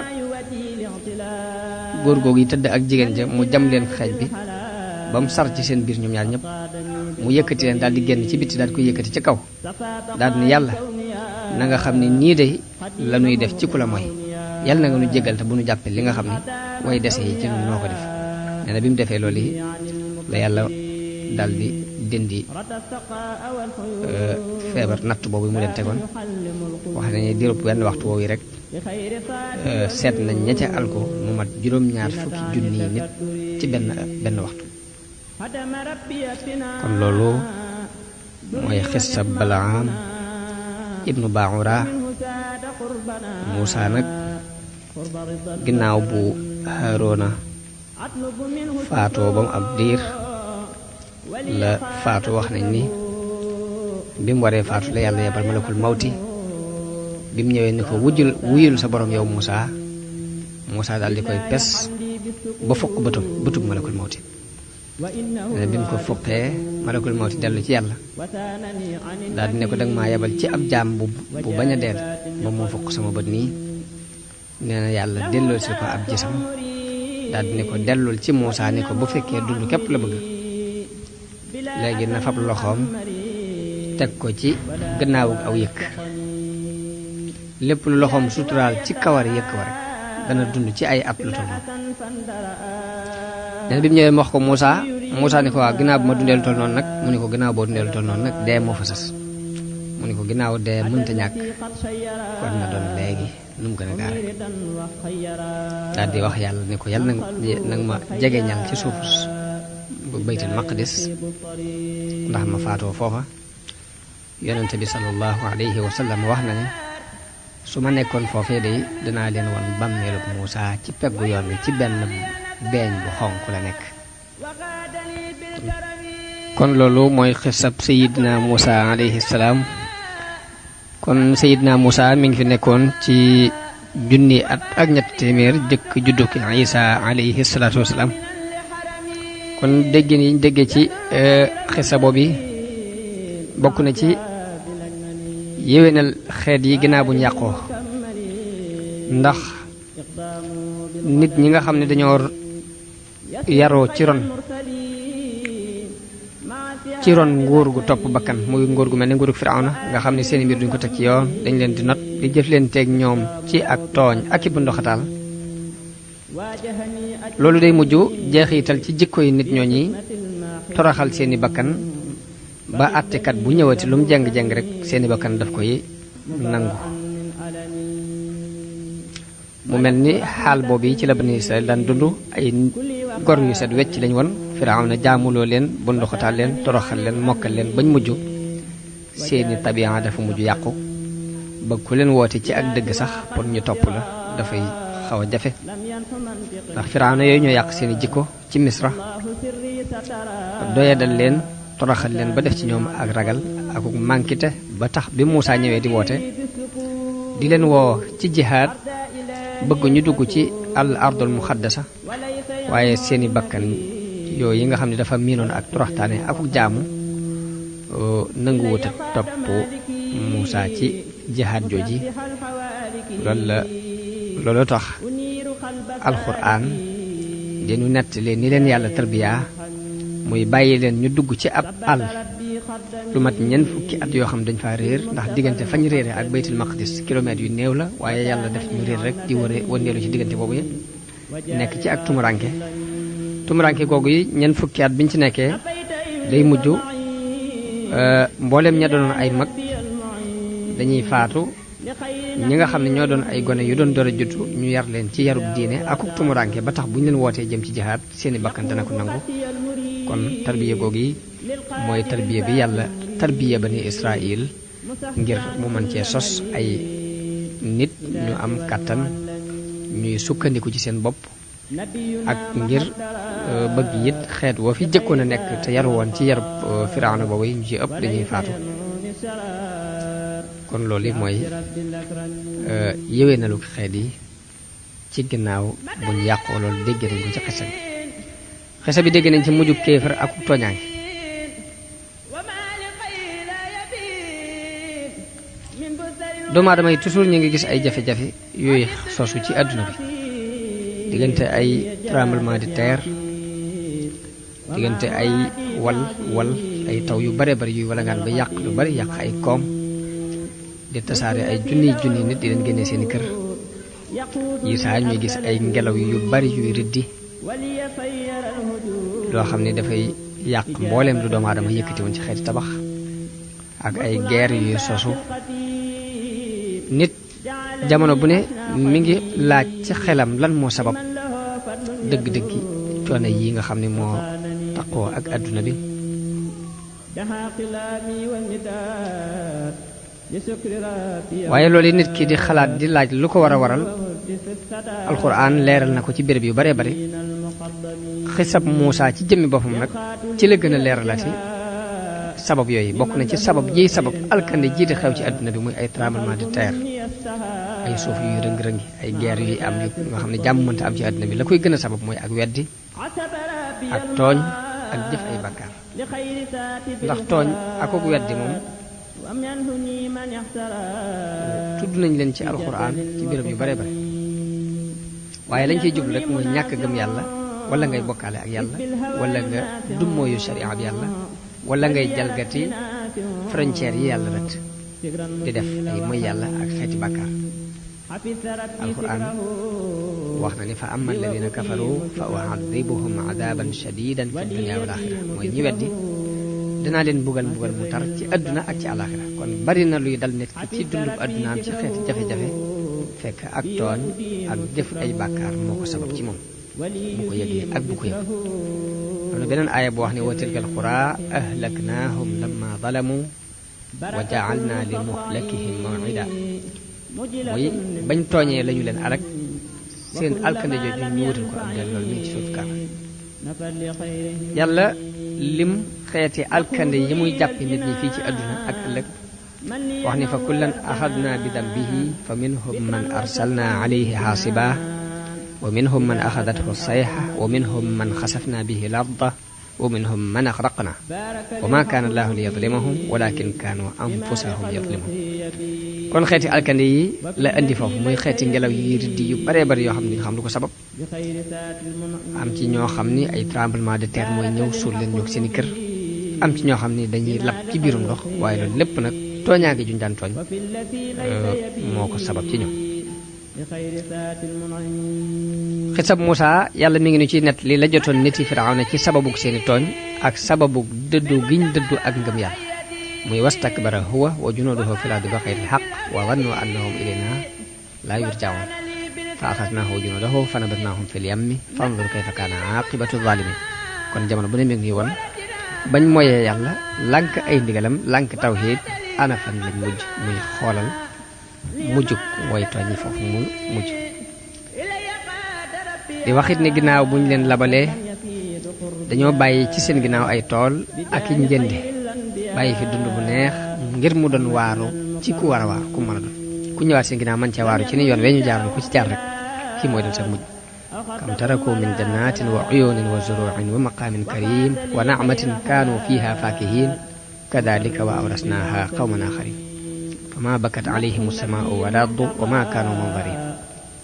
góor googu yi tëdd ak jigéen ja mu jam leen xeej bi ba mu sar ci seen biir ñoom ñaar ñëpp mu yëkkati leen daal di génn ci bitti daal di koy yëkkati ci kaw daal di ne yàlla na nga xam ne nii de la ñuy def ci ku la mooy yàlla na nga nu jégal te bu nu jàppee li nga xam ne way dese yi ci ñun noo ko def nee na bi mu defee loolu yi la yàlla daal di dindi feebar natt boobu mu leen tegoon wax nañu diirub wenn waxtu woowu yi rek seet nañ ña ca alko mu mat juróom-ñaar fukki junni nit ci benn waxtu kon loolu mooy xissa Balaam ibnu Baura Muusa nag ginnaaw bu Haaruna faatoo ba mu ab diir la faatu wax nañ ni bi mu waree faatu la yàlla yebal malakul mawti bi mu ñëwee ni ko wuyul sa borom yow Muusa daal di koy pes ba fukk bëtub malakul mawti bi mu ko fukkee malakul mawti dellu ci yàlla daal di ne ko danga maa yebal ci ab jaam bu bañ a deel ba moo fukk sama bët nii nee na yàlla delloo si ko ab gisam daal di ne ko dellul ci Muusa ni ko bu fekkee dund képp la bëgg léegi na fab loxoom teg ko ci gannaawu aw yëkk lépp lu loxoom suturaal ci kawar yëkk wa rek dana dund ci ay at lu toll noonu. bi mu ñëwee mu wax ko Moussa ni ko waaw ginnaaw bu ma dundee lu toll noonu nag mu ni ko ginnaaw boo dundee lu toll noonu nag dee moo fa sas mu ni ko ginnaaw dee mënta ñàkk kon na doon léegi nu mu gën a gaare daal di wax yàlla ni ko yàlla nag ma jegeñal ci suuf bu baytul maqdis ndax ma faatoo foofa. yonente bi sallallahu alayhi wa sallam wax na ne su ma nekkoon foofee day dinaa leen won bàmmeelub Muusa ci peggu yoon wi ci benn beeñ bu xonq la nekk. kon loolu mooy xisab sayidna Muusa alayhi salaam. kon sayidna Muusa mi ngi fi nekkoon ci junni at ak ñetti téeméer jëkk judduki Isa alayhi salaatu wasalaam. kon dégg ni dégge ci xisa boobu bokk na ci yéwénal xeet yi ginnaaw bu ñu yàqoo ndax nit ñi nga xam ne dañoo yaroo ci ron nguur gu topp bakkan muy nguur gu mel ne nguurug Firawna nga xam ne seeni mbir duñ ko teg ci yoon dañ leen di not di jëf leen teeg ñoom ci ak tooñ ak i bu ndoxataal loolu day mujj jeexital ci jikko yi nit ñooñi toroxal seeni bakkan ba àttekat bu ñëwati lu mu jeng-jeng rek seeni bakkan daf koy nangu. mu mel ni xaal boobu ci la Bani Israël daan dund ay gor yu set wecc lañ woon Firawna jaamuloo leen bu ndoxataal leen toroxal leen mokkal leen bañ mujj seeni tabian dafa mujj yàqu ba ku leen woote ci ak dëgg sax pour ñu topp la dafay xaw a jafe ndax Firawna yooyu ñoo yàq seeni jikko ci Misra doyadal leen toroxal leen ba def ci ñoom ak ragal ak mànkite ba tax bi Muusa ñëwee di woote di leen woo ci jihaad bëgg ñu dugg ci al ardul muxaddasa waaye seeni bakkan yooyu yi nga xam ne dafa miinoon ak toroxtaane ak jaamu nanguwut a topp Muusa ci jihaad jooji loolu tax alxuraan dinu nettali ni leen yàlla tarbiya muy bàyyi leen ñu dugg ci ab àll lu mat ñeent fukki at yoo xam dañ faa réer ndax diggante fañ réere ak baytul maqdis kilomètres yu néew la waaye yàlla def ñu réer rek di wëndeelu ci diggante boobu nekk ci ak tumuranke googu yi ñeent fukki at biñ ci nekkee day mujj mboolem ña doon ay mag dañuy faatu ñi nga xam ne ñoo doon ay gone yu doon door a juddu ñu yar leen ci yarub diine akuk tumuranke ba tax bu ñu leen wootee jëm ci jihaad seeni bakkan dana ko nangu. kon tarbiya googu yi mooy tarbiya bi yàlla tarbiya Bani Israël ngir mu mën cee sos ay nit ñu am kàttan ñuy sukkandiku ci seen bopp ak ngir bëgg it xeet woo fi jëkkoon a nekk te yaru woon ci yarub Firawna boobu ñu ci ëpp dañuy faatu. kon loolu mooy yéwénalu xeet yi ci ginnaaw bu ñu yàqoo loolu dégg nañ ko ci xisa bi dégg nañ ci mujj kéefar ak tooñaange doomu aadama yi toujours ñu ngi gis ay jafe-jafe yooyu sosu ci àdduna bi diggante ay tremblement de terre diggante ay wal ay taw yu bare bari yuy wala ngaan ba yàq lu bari yàq ay koom di tasaare ay junniy nit di leen génnee seeni kër yi saa ñuy gis ay ngelaw yu bari yuy riddi loo xam ne dafay yàq mbooleem lu doomu aadama yëkkati woon ci xeeti tabax ak ay guerre yuy sosu nit jamono bu ne mi ngi laaj ci xelam lan moo sabab dëgg-dëgg coono yi nga xam ne moo taqoo ak àdduna bi waaye loolu nit ki di xalaat di laaj lu ko war a waral alxuraan leeral na ko ci béréb yu bare bare xisab Muusa ci jëmmi boppam nag ci la gën a leeralati sabab yooyu bokk na ci sabab yiy sabab alkande jii di xew ci àdduna bi muy ay tremblement de terre ay suuf yuy rëng-rëngi ay guerre yuy am yu nga xam ne jàmm mënta am ci àdduna bi la koy gën a sabab mooy ak weddi ak tooñ ak jëf ay bakkaar ndax tooñ ak ak weddi moom tudd nañ leen ci alxuraan ci béréb yu bare bare waaye lañ ciy jublu rek mooy ñàkk gëm yàlla wala ngay bokkaale ak yàlla wala nga dummóoyu sharia bi yàlla wala ngay jalgati frontière yi yàlla rek di def ay mooy yàlla ak xeeti bàkkaar alquran wax na ni fa amma alladina kafaru fa u'adibuhum adaban shadidan fi dunya wal axira mooy ñi weddi dinaa leen bugal mu tar ci adduna ak ci alaxira kon bari na luy dal nit ki ci dundub addunaam ci xeeti jafe-jafe fekk ak tooñ ak def ay bàkkaar moo ko sabab ci moom mu ko yëg ni ak bu ko yëg am na beneen aaya bu wax ni wa tilka alqura ahlaknahum lamma zalamu wa ja'alna li muhlakihim maw'ida mooy bañ tooñee lañu leen alak seen alkande jooju ñu wutal ko am del loolu mi ngi ci suuf kaama yàlla lim xeeti alkande yi muy jàppe nit ñi fii ci àdduna ak ëllëg wax ni fa kullan axadna bi dambihi fa minhum man arsalna alayhi xaasiba wa minhum man axadathu sayxa wa minhum man xasafna bihi larda wa minhum man axraqna wa ma kaana allahu li yadlimahum walakin kaanu anfusahum yadlimun kon xeeti alkande yi la indi foofu muy xeeti ngelaw yi riddi yu baree bari yoo xam ne duñu xam lu ko sabab am ci ñoo xam ni ay tremblement de terre mooy ñëw suul leen ñoo seeni kër am ci ñoo xam ni dañuy lab ci biirum ndox waaye loolu lépp nag tooñaange juñ daan tooñ moo ko sabab ci ñoom xisab Muusaa yàlla mi ngi nu ci nett li la jotoon nit yi Firawna ci sababug seeni tooñ ak sababug dëddu giñ dëddu ak ngëm yàlla muy wastakbara huwa wa junuuduhu fil ardi bi xayril haqq wa zannu annahum ilaynaa laa yurja'uun fa axadnaahu wa junuudahu fa nabadnaahum fil yammi fanzur kayfa kaana aaqibatu zaalimiin kon jamono bu ne mi ngi woon bañ moyee yàlla lànk ay ndigalam lànk tawhiid ana fan lañ mujj muy xoolal mujjug way tooñ yi foofu mu mujj di waxit ni ginnaaw buñ leen labalee dañoo bàyyi ci seen ginnaaw ay tool ak i njëndi bàyyi fi dund bu neex ngir mu doon waaru ci ku war a waaru ku mën a doon ku ñëwaat seen ginnaaw man ca waaru ci ni yoon wee ñu jaar ku ci jaar rek kii mooy doon sa mujj kam taraku min jannatin wa uyunin wa zuru'in wa maqamin karim wa na'matin kaanu fiha fakihin kadhalika wa awrasnaha qawman akharin fama bakat alayhim as-samaa'u wal ardu wa ma kaanu munzarin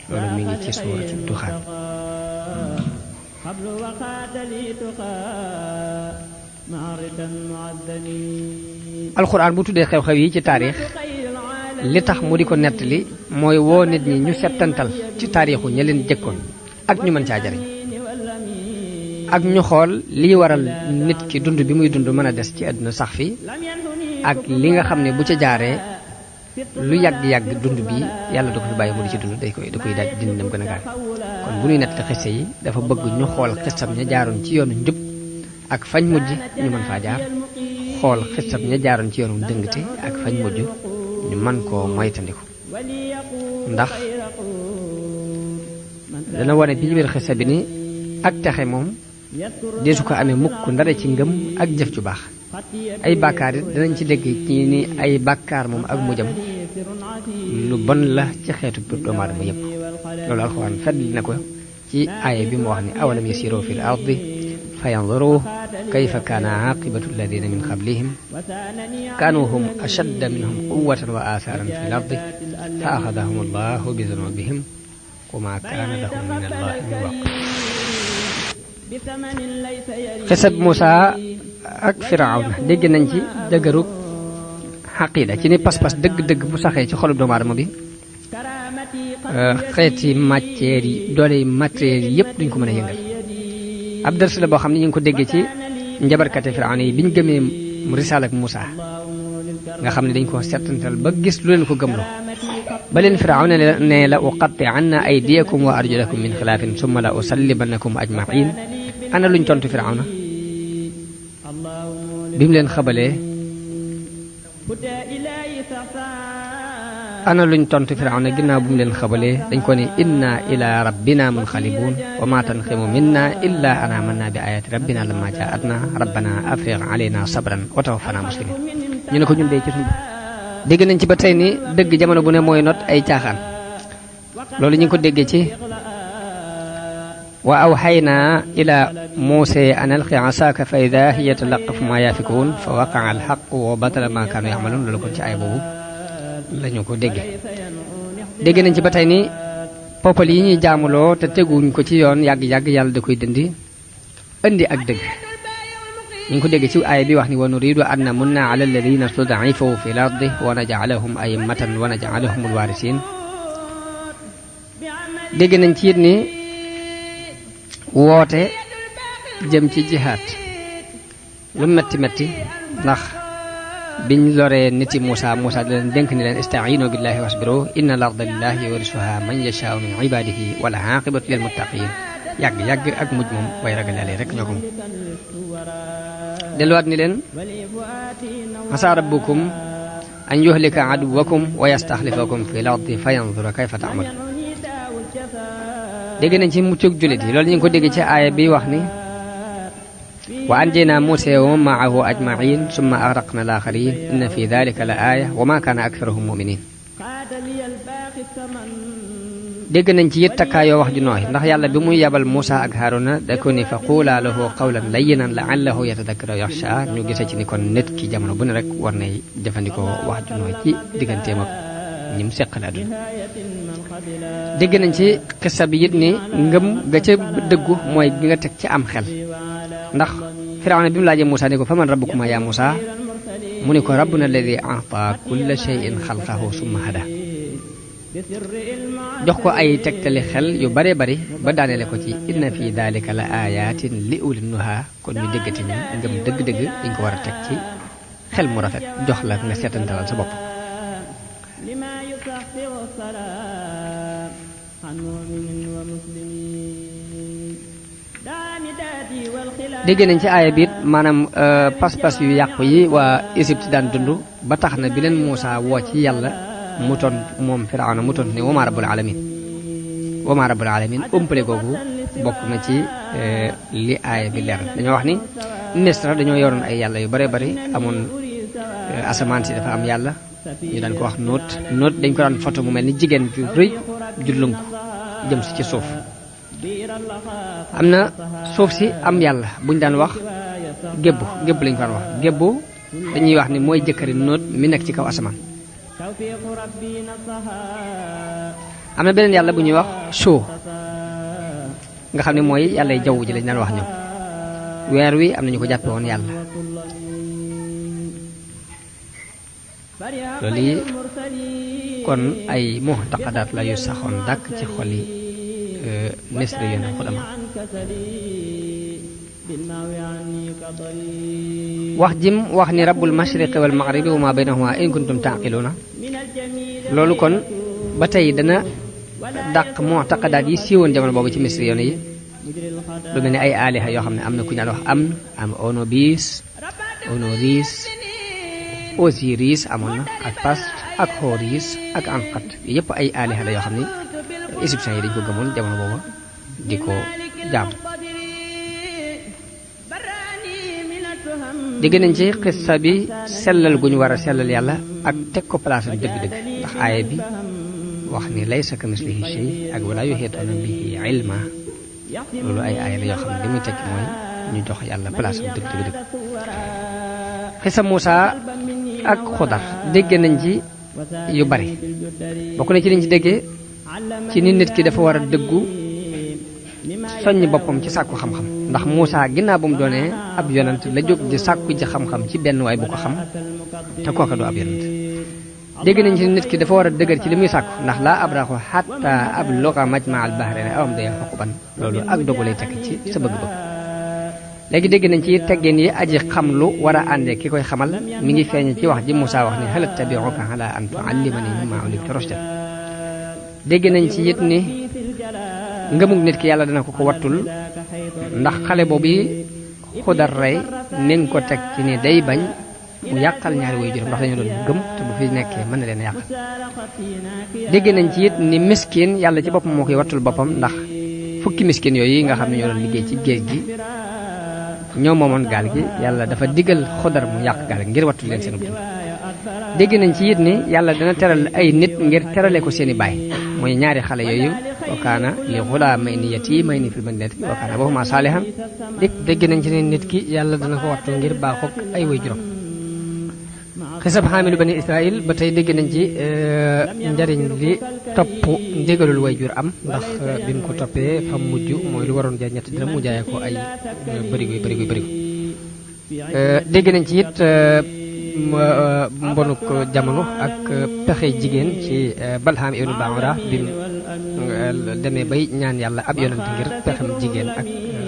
loolu mi ngi ci suuratu Duxaan alxuraan bu tuddee xew-xew yi ci taarix li tax mu di ko nettali mooy woo nit ñi ñu settantal ci taarixu ña leen jëkkoon ak ñu mën caa jariñ ak ñu xool liy waral nit ki dund bi muy dund mën a des ci àdduna sax fi ak li nga xam ne bu ca jaaree lu yàgg-yàgg dund bi yàlla da ko fi bàyyi mu di ci dund da koy daaj dindi nam gën a gaaw kon bu ñuy nettali xisse yi dafa bëgg ñu xool xissam ña jaaroon ci yoonu njub ak fañ mujj ñu mën faa jaar xool xissam ña jaaroon ci yoonu dëngte ak fañ mujj ñu mën koo moytandiku ndax dana wane bi biir xissa bi ni ak texe moom deesu ko amee mukk ndare ci ngëm ak jëf ju baax ay bàkkaar it danañ ci dégg ci ni ay bàkkaar moom ak mujjam lu bon la ci xeetu doomu aadama yépp loolu alxuraan fedd na ko ci aaya bi mu wax ni awalam yasiru fil ardi fa yanzuru kayfa kaana aqibatu alladina min qablihim kaanu hum ashadda minhum quwwatan wa athaaran fil ardi fa axadahum allahu bi dunubihim wa ma kaana lahum min allahi min waq xisab Muusaa ak Firawna dégg nañ ci dëgërug xaqiida ci ni pas-pas dëgg-dëgg bu saxee ci xolub doomu aadama bi xeeti matière yi doole matériel yi yëpp duñ ko mën a yëngal ab dars la boo xam ne ñu ngi ko déggee ci njabarkate Firawna yi biñ gëmee risaal ak Muusaa nga xam ne dañ ko settantal ba gis lu leen ko gëmloo ba leen Firawna ne la uqatti'anna aydiyakum wa arjulakum min xilaafin summa la usallibannakum ajmain ana luñ tontu Firawna bi mu leen xabalee ana luñ tontu Firawna ginnaaw bu mu leen xabalee dañ ko ne inna ila rabbina munqalibun wa ma tanqimu minna illa an amanna bi ayati rabbina lamma jaatna rabbana afrigh alayna sabran wa tawaffana muslimin ñu ne ko ñun dee ci suñu dégg nañ ci ba tey ni dëgg jamono bu ne mooy not ay caaxaan loolu ñu ngi ko déggee ci wa awxaynaa ila muusaa an alqi asaaka fa ida hiya talaqafu ma yaafikuun fa waqaa alxaqu wa batala ma kaanu yamaluun loolu kon ci ay boobu la ñu ko déggee dégg nañ ci ba tey ni poppal yi ñuy jaamuloo te teguñ ko ci yoon yàgg-yàgg yàlla da koy dindi indi ak dëgg ñu ngi ko dégg ci aaya bi wax ni wa nuridu an namunna ala alladina stud'ifu fi l ardi wa naj'alahum a'immatan wa naj'alahum alwaarisiin dégg nañ ci it ni woote jëm ci jihaad lu metti metti ndax biñ loree niti Muusa da leen dénk ni leen ista'iinu billahi wasbiru inna al-arda lillahi yurithuha man yashaa'u min ibadihi wal 'aaqibatu lil muttaqiin yàgg ak mujj moom way ragal Yàlla rek ñoo ko moom delluwaat ni leen asaa rabbukum an yuhlika aduwakum wa yastaxlifakum fi l-ardi fa yanzura kayfa ta'maluun dégg nañ ci muccug jullit yi loolu ñu ngi ko dégg ci aaya bi wax ni wa anjaynaa Muusaa wa man ma'ahu ajma'iin summa aghraqnaa al-aaxariin inna fi dhaalika la aaya wa maa kaana aktharuhum mu'miniin dégg nañ ci it takkaayoo wax ju nooy ndax yàlla bi muy yabal Muusaa ak Haaruna da ko ni fa quulaa lahu qawlan layyinan la'allahu yatadakkaru aw yaxshaa ñu gisee ci ni kon nit ki jamono bu ne rek war nay jëfandikoo wax ju nooy ci digganteem ak ñi mu seqal àdduna dégg nañ ci xissa bi it ni ngëm ga ca dëggu mooy gi nga teg ci am xel ndax Firawna bi mu laajee Muusaa ni ko fa man rabbukuma yaa Muusaa mu ni ko rabbuna alladi a'taa kulla shay'in xalqahu summa hadaa jox ko ay tegtali xel yu bare bari ba daaneele ko ci inna fi daalika la ayatin li uli nuha kon ñu déggati ñu ngëm dëgg-dëgg dañ ko war a teg ci xel mu rafet jox la nga seetantalal sa bopp dégg nañ ci aaya biit maanaam pas-pas yu yàqu yi waa Égypte daan dund ba tax na bi leen Muusaa woo ci yàlla mu ton moom Firawna mu ton ne wama rabbul alamin umpale googu bokk na ci li aaya bi leer dañoo wax ni Misra dañoo yoroon ay yàlla yu bare bari amoon asamaan si dafa am yàlla ñu daan ko wax nóot dañ ko daan foto mu mel ni jigéen ju rëy ju lënku jëm si ci suuf am na suuf si am yàlla buñ daan wax gébbu lañ ko daan wax gébbu dañuy wax ni mooy jëkkëri nóot mi nekk ci kaw asamaan am na beneen yàlla bu ñuy wax soo nga xam ne mooy yàlla jaww ji lañ daan wax ñoom weer wi am na ñu ko jàppe woon yàlla loolu yi kon ay mu'taqadaat la yu saxoon dàkk ci xoli misri yoon xudama wax jim wax ni rabbul mashriqi wal maghribi wa ma baynahuma in kuntum taaqiluuna loolu kon ba tey dana dàq mu'taqadaat yi siiwoon jamono boobu ci misri yoon yi lu mel ni ay aaliha yoo xam ne am na ku ñu daan wax am Onobis Onoris Osiris amoon na ak Past ak Horus ak Anqat yëpp ay aaliha la yoo xam ne égyptiens yi dañ ko gëmoon jamono boobu di ko jaam dégg nañ ci xissa bi sellal gu ñu war a sellal yàlla ak teg ko place am dëgg-dëgg ndax aaya bi wax ni laysa kamislihi shay ak wala yuhiituuna bihi ilma loolu ay aaya la yoo xam ne li muy tekki mooy ñu jox yàlla place am dëgg-dëgg xissa Muusaa ak Xudar dégg nañ ci yu bari bokk na ci liñ ci déggee ci nit ki dafa war a dëggu soññ boppam ci sàkku xam-xam ndax Muusaa ginnaaw bu mu doonee ab yonant la jóg di sàkku ci xam-xam ci benn waay bu ko xam te kooka du ab yonant dégg nañ ci nit ki dafa war a dëgër ci li muy sàkku ndax laa abraxu xatta abluga majma al bahrayni aw amdiya xuquban loolu ak dogu lay tekk ci sa bëgg-bëgg léegi dégg nañ ci teggeen yi aji xam lu war a àndee ki koy xamal mi ngi feeñ ci wax ji Muusaa wax ni hal attabi'uka ala an tu'allimani mimma ullimta rushdan dégg nañ ci it ni ngëmug nit ki yàlla dana ko wattul ndax xale boobu Xudar rey ni nga ko teg ci ni day bañ mu yàqal ñaari way juróom ndax dañu doon gëm te bu fi nekkee mën na leen a yàqal dégg nañ ci it ni miskin yàlla ci boppam moo koy wattul boppam ndax fukki miskin yooyu nga xam ne ñoo doon liggéey ci géej gi ñoo moomoon gaal gi yàlla dafa digal Xudar mu yàq gaal gi ngir wattul leen seen dund dégg nañ ci it ni yàlla dana teral ay nit ngir terale ko seeni baay mooy ñaari xale yooyu wa kaana li ghulaamayni yatiimayni fil madinati wa kaana abuhumaa saalihan dégg nañ ci ne nit ki yàlla dana ko wattu ngir baaxoog ay way juróom xisab xaamilu bani Israël ba tey dégg nañ ci njariñ li topp ndigalul way jur am ndax bi mu ko toppee fa mujj mooy lu waroon jaay ñetti dërëm mu jaayee ko ay bërigo dégg nañ ci it mbonuk jamono ak pexe jigéen ci Balhaam ibnu Baura bi demee bay ñaan yàlla ab yonent ngir pexem jigéen ak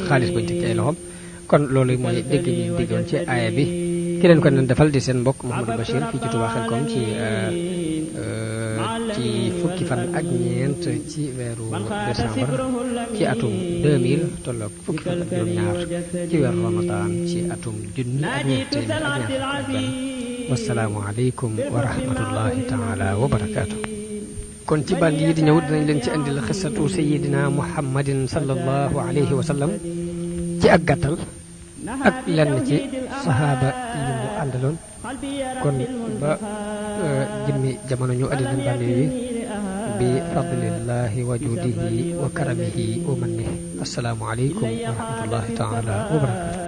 xaalis bañ teg ci ay loxoom kon loolu mooy dégg ñu déggoon ci aaya bi ki leen ko nen defal di seen mbokk Mouhamadou Bachir fii ci Touba Xelkom ci fukki fan ak ñeent ci weeru décembre ci atum 2000 tolloog fukki fan ak juróom-ñaar ci weeru Ramadan ci atum junni ak ñeent téeméer ak ñaar fukk ak benn wasalaamu aleykum wa rahmatullahi taala wa barakaatu. kon ci band yi di ñëw dinañ leen ci andil xisatu sayidina muhammadin sallallahu alayhi wa sallam ci ak gàttal ak lenn ci sahaaba yi mu àndaloon kon ba jëmmi jamono ñu andi leen band yi bi fadlillahi wa judihi wa karamihi wa mannihi assalaamu aleykum wa rahmatullahi taala wa barakatuh